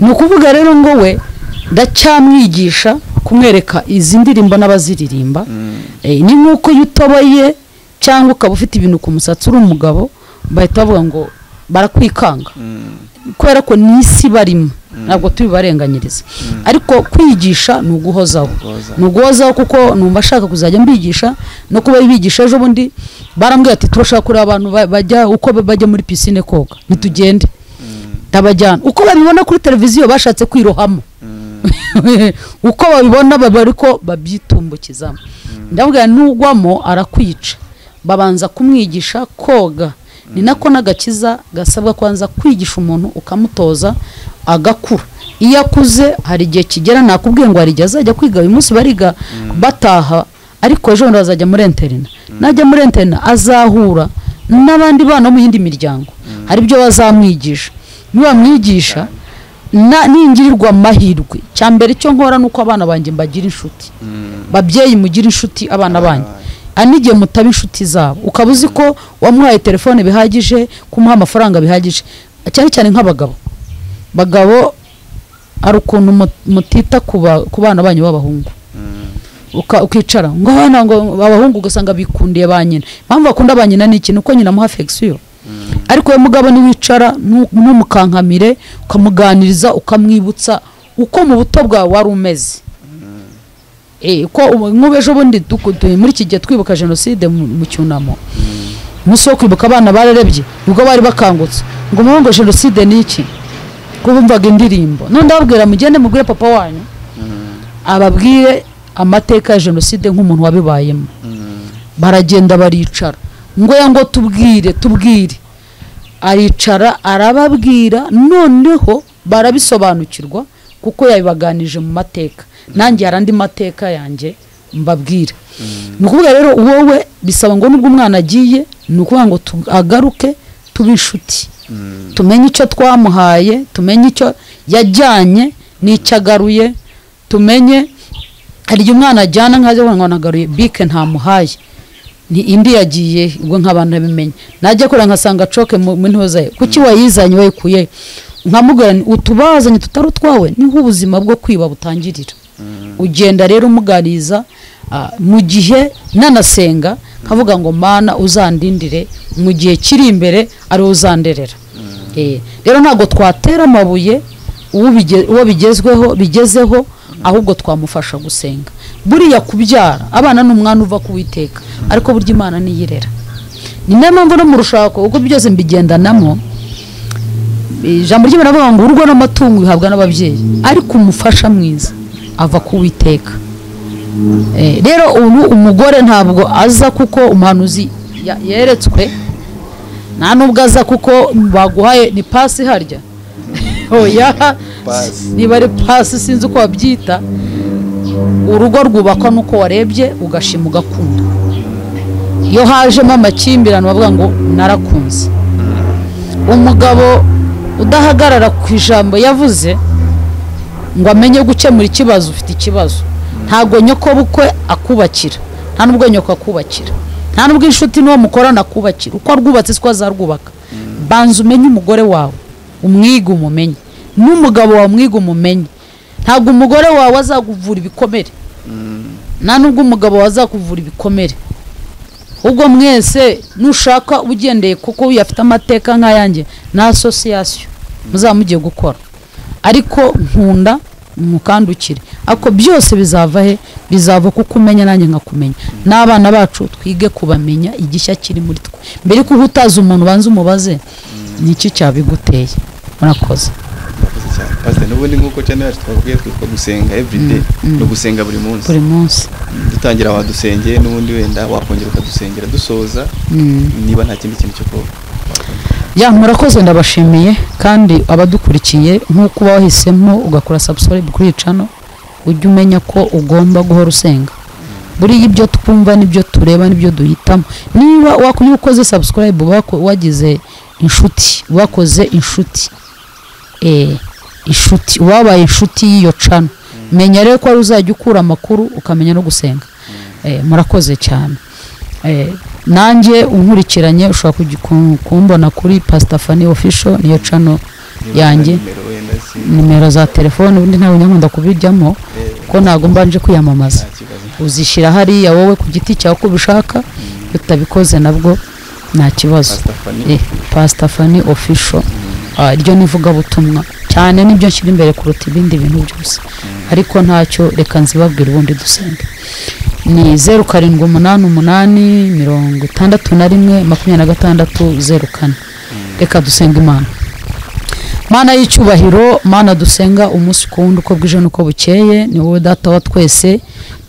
Ni ukuvuga rero ngo we ndacyamwigisha kumwereka izi ndirimbo n'abaziririmba. Ni nkuko iyo utoboye cyangwa ukaba ufite ibintu ku musatsi uri umugabo, bahita bavuga ngo barakwikanga, kubera ko n'isi barimo ntabwo tubibarenganyiriza. Ariko kwigisha ni uguhozaho, ni uguhozaho, kuko numva ashaka kuzajya mbigisha no kuba bigisha. Ejo bundi barambwira ati turashaka kureba abantu bajya uko bajya muri piscine koga, nitugende ndabajyana. Uko babibona kuri televiziyo bashatse kwirohamo, uko babibona ariko babyitumbukizamo. Ndabwira nugwamo arakwica. Babanza kumwigisha koga. Ni nako n'agakiza gasabwa kwanza kwigisha umuntu ukamutoza agakura. Iyo akuze hari igihe kigera, nakubwiye ngo hari igihe azajya kwiga, uyu munsi bariga bataha, ariko ejo bazajya muri interina. Najya muri interina azahura n'abandi bana mu yindi miryango, hari ibyo bazamwigisha. Nibamwigisha ningirirwa amahirwe, cyambere cyo nkora nuko abana banjye mbagira inshuti. Babyeyi mugira inshuti abana banyu, anigiye mutaba inshuti zabo, ukaba uzi ko wamuhaye telefone bihagije, kumuha amafaranga bihagije, cyane cyane nk'abagabo. Bagabo ari ukuntu mutita ku bana banyu b'abahungu, ukicara ngo abana ngo abahungu ugasanga bikundiye ba nyina. Impamvu bakunda ba nyina ni iki? Nuko nyina amuha affection. Ariko we mugabo niwicara numukankamire, ukamuganiriza, ukamwibutsa uko mu buto bwawe wari umeze. Ko nk'ubu bundi muri iki gihe twibuka jenoside mu cyunamo, umunsi wo kwibuka abana bararebye ubwo bari bakangutse ngo ngo jenoside ni iki, ko bumvaga indirimbo. None ndababwira mugende mugure papa wanyu ababwire amateka ya jenoside nk'umuntu wabibayemo. Baragenda baricara ngo ya ngo tubwire tubwire, aricara arababwira, noneho barabisobanukirwa kuko yabibaganije mu mateka. Nanjye hari andi mateka yanjye mbabwira. Ni ukuvuga rero wowe bisaba ngo nubwo umwana agiye, ni ukuvuga ngo agaruke tube inshuti, tumenye icyo twamuhaye, tumenye icyo yajyanye n'icyo agaruye, tumenye. Hari igihe umwana ajyana nkaza ngo nagaruye bike ntamuhaye, ni indi yagiye, ubwo nk'abantu babimenye. Najya kure nkasanga coke mu ntoza ye, kuki wayizanye wayikuye? Nkamubwira utubazanye tutari utwawe, niho ubuzima bwo kwiba butangirira. Ugenda rero umuganiriza mu gihe nanasenga nkavuga ngo Mana uzandindire mu gihe kiri imbere ari uzanderera. Rero ntabwo twatera amabuye uwo bigezweho bigezeho, ahubwo twamufasha gusenga. Buriya kubyara abana n'umwana uva kuwiteka, ariko burya Imana niyirera. Ni nayo mpamvu no mu rushako uko byose mbigendanamo. Ijambo ry'Imana rivuga ngo urugo n'amatungo bihabwa n'ababyeyi, ariko umufasha mwiza ava kuwiteka. Rero ubu umugore ntabwo aza kuko umuhanuzi Yeretswe nta nubwo aza kuko baguhaye ni pasi harya. Oya, niba ari pasi sinzi uko babyita. Urugo rwubakwa nuko warebye ugashima ugakunda. Iyo hajemo amakimbirane bavuga ngo narakunze. Umugabo udahagarara ku ijambo yavuze ngo amenye gukemura ikibazo, ufite ikibazo. Ntago nyoko bukwe akubakira, nta nubwo nyoko akubakira, nta nubwo inshuti n'uwo mukorana akubakira. Uko arwubatse siko azarwubaka. Banza umenye umugore wawe, umwiga umumenye, n'umugabo wawe umwiga umumenye. Ntabwo umugore wawe azakuvura ibikomere, nta nubwo umugabo wawe azakuvura ibikomere. Ubwo mwese nushaka ugendeye kuko uyafite amateka nk'ayanjye na association muzamugiye gukora, ariko nkunda mukandukire. Ako byose bizava he? Bizava kuko umenya nanjye nkakumenya. N'abana bacu twige kubamenya igishya kiri muri twe. Mbere ko utaza umuntu banza umubaze niki cyabiguteye. Murakoze. Pastor, n'ubundi nkuko channel yacu twabwiye twitwa gusenga everyday, no gusenga buri munsi. Buri munsi. Dutangira wadusengeye n'ubundi wenda wakongera ukadusengera dusoza, niba nta kindi kintu cyo kuba. Ya, murakoze, ndabashimiye. Kandi abadukurikiye nkuko bahisemo ugakora subscribe kuri channel, ujye umenya ko ugomba guhora usenga. Buri ibyo twumva nibyo tureba nibyo duhitamo. Niba wakuye ukoze subscribe wagize inshuti, wakoze inshuti, inshuti, wabaye inshuti y'iyo channel, menya rero ko ari uzajya ukura amakuru ukamenya no gusenga. Murakoze cyane. Nanjye unkurikiranye ushobora kumbona kuri Pastor Fanny Official, niyo channel yanjye. Nimero za telefone ubundi ntawe nkunda kubijyamo ko ntago mbanje kwiyamamaza. Uzishyira hariya wowe ku giti cyawe uko ubishaka, utabikoze nabwo nta kibazo. Pastor Fanny Official, iryo nivuga butumwa cyane nibyo nshyira imbere kuruta ibindi bintu byose. Ariko ntacyo, reka nzibabwira ubundi dusenge. Ni 0788 61 26 04. Reka dusenga Imana. Mana y'icyubahiro, Mana dusenga umunsi ku wundi uko bwije nuko bukeye, ni wowe data wa twese.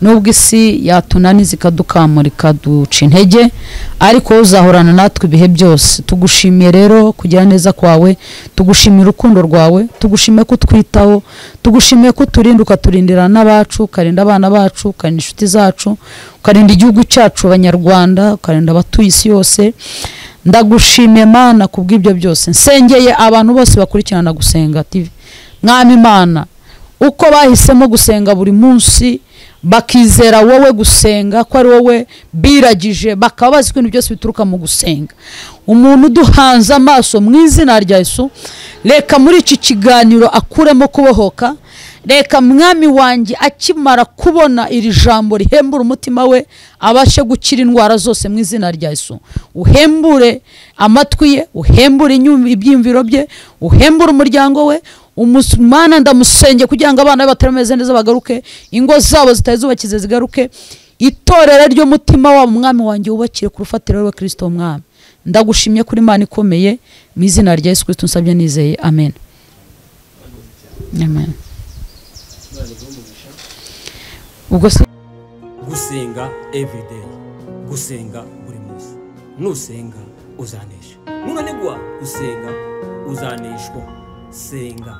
Nubwo isi yatunaniza ikadukamura ikaduca intege, ariko uzahorana natwe ibihe byose. Tugushimiye rero kugira neza kwawe, tugushimiye urukundo rwawe, tugushimiye ko utwitaho, tugushimiye ko uturinda ukaturindira n'abacu, ukarinda abana bacu, ukarinda inshuti zacu, ukarinda igihugu cyacu abanyarwanda, ukarinda abatuye isi yose. Ndagushimiye Mana kubw'ibyo byose. Nsengeye abantu bose bakurikirana Gusenga TV. Mwami Mana, uko bahisemo gusenga buri munsi bakizera wowe gusenga ko ari wowe biragije, bakaba bazi ko ibintu byose bituruka mu gusenga. Umuntu uduhanze amaso mu izina rya Yesu, reka muri iki kiganiro akuremo kubohoka. Reka mwami wanjye akimara kubona iri jambo rihembura umutima we, abashe gukira indwara zose mu izina rya Yesu. Uhembure amatwi ye, uhembure ibyiyumviro bye, uhembure umuryango we. Mana ndamusenge kugira ngo abana be batarameze neza bagaruke, ingo zabo zitari zubakize zigaruke, itorero ry'umutima wabo mwami wanjye wubakire ku rufatiro rwa Kristo mwami. Ndagushimye kuri Imana ikomeye mu izina rya Yesu Kristo nsabye nizeye, amen. Amen. Ubwo gusenga everyday, gusenga buri munsi. Nusenga uzanesha, nunanigwa gusenga uzaneshwa. Senga.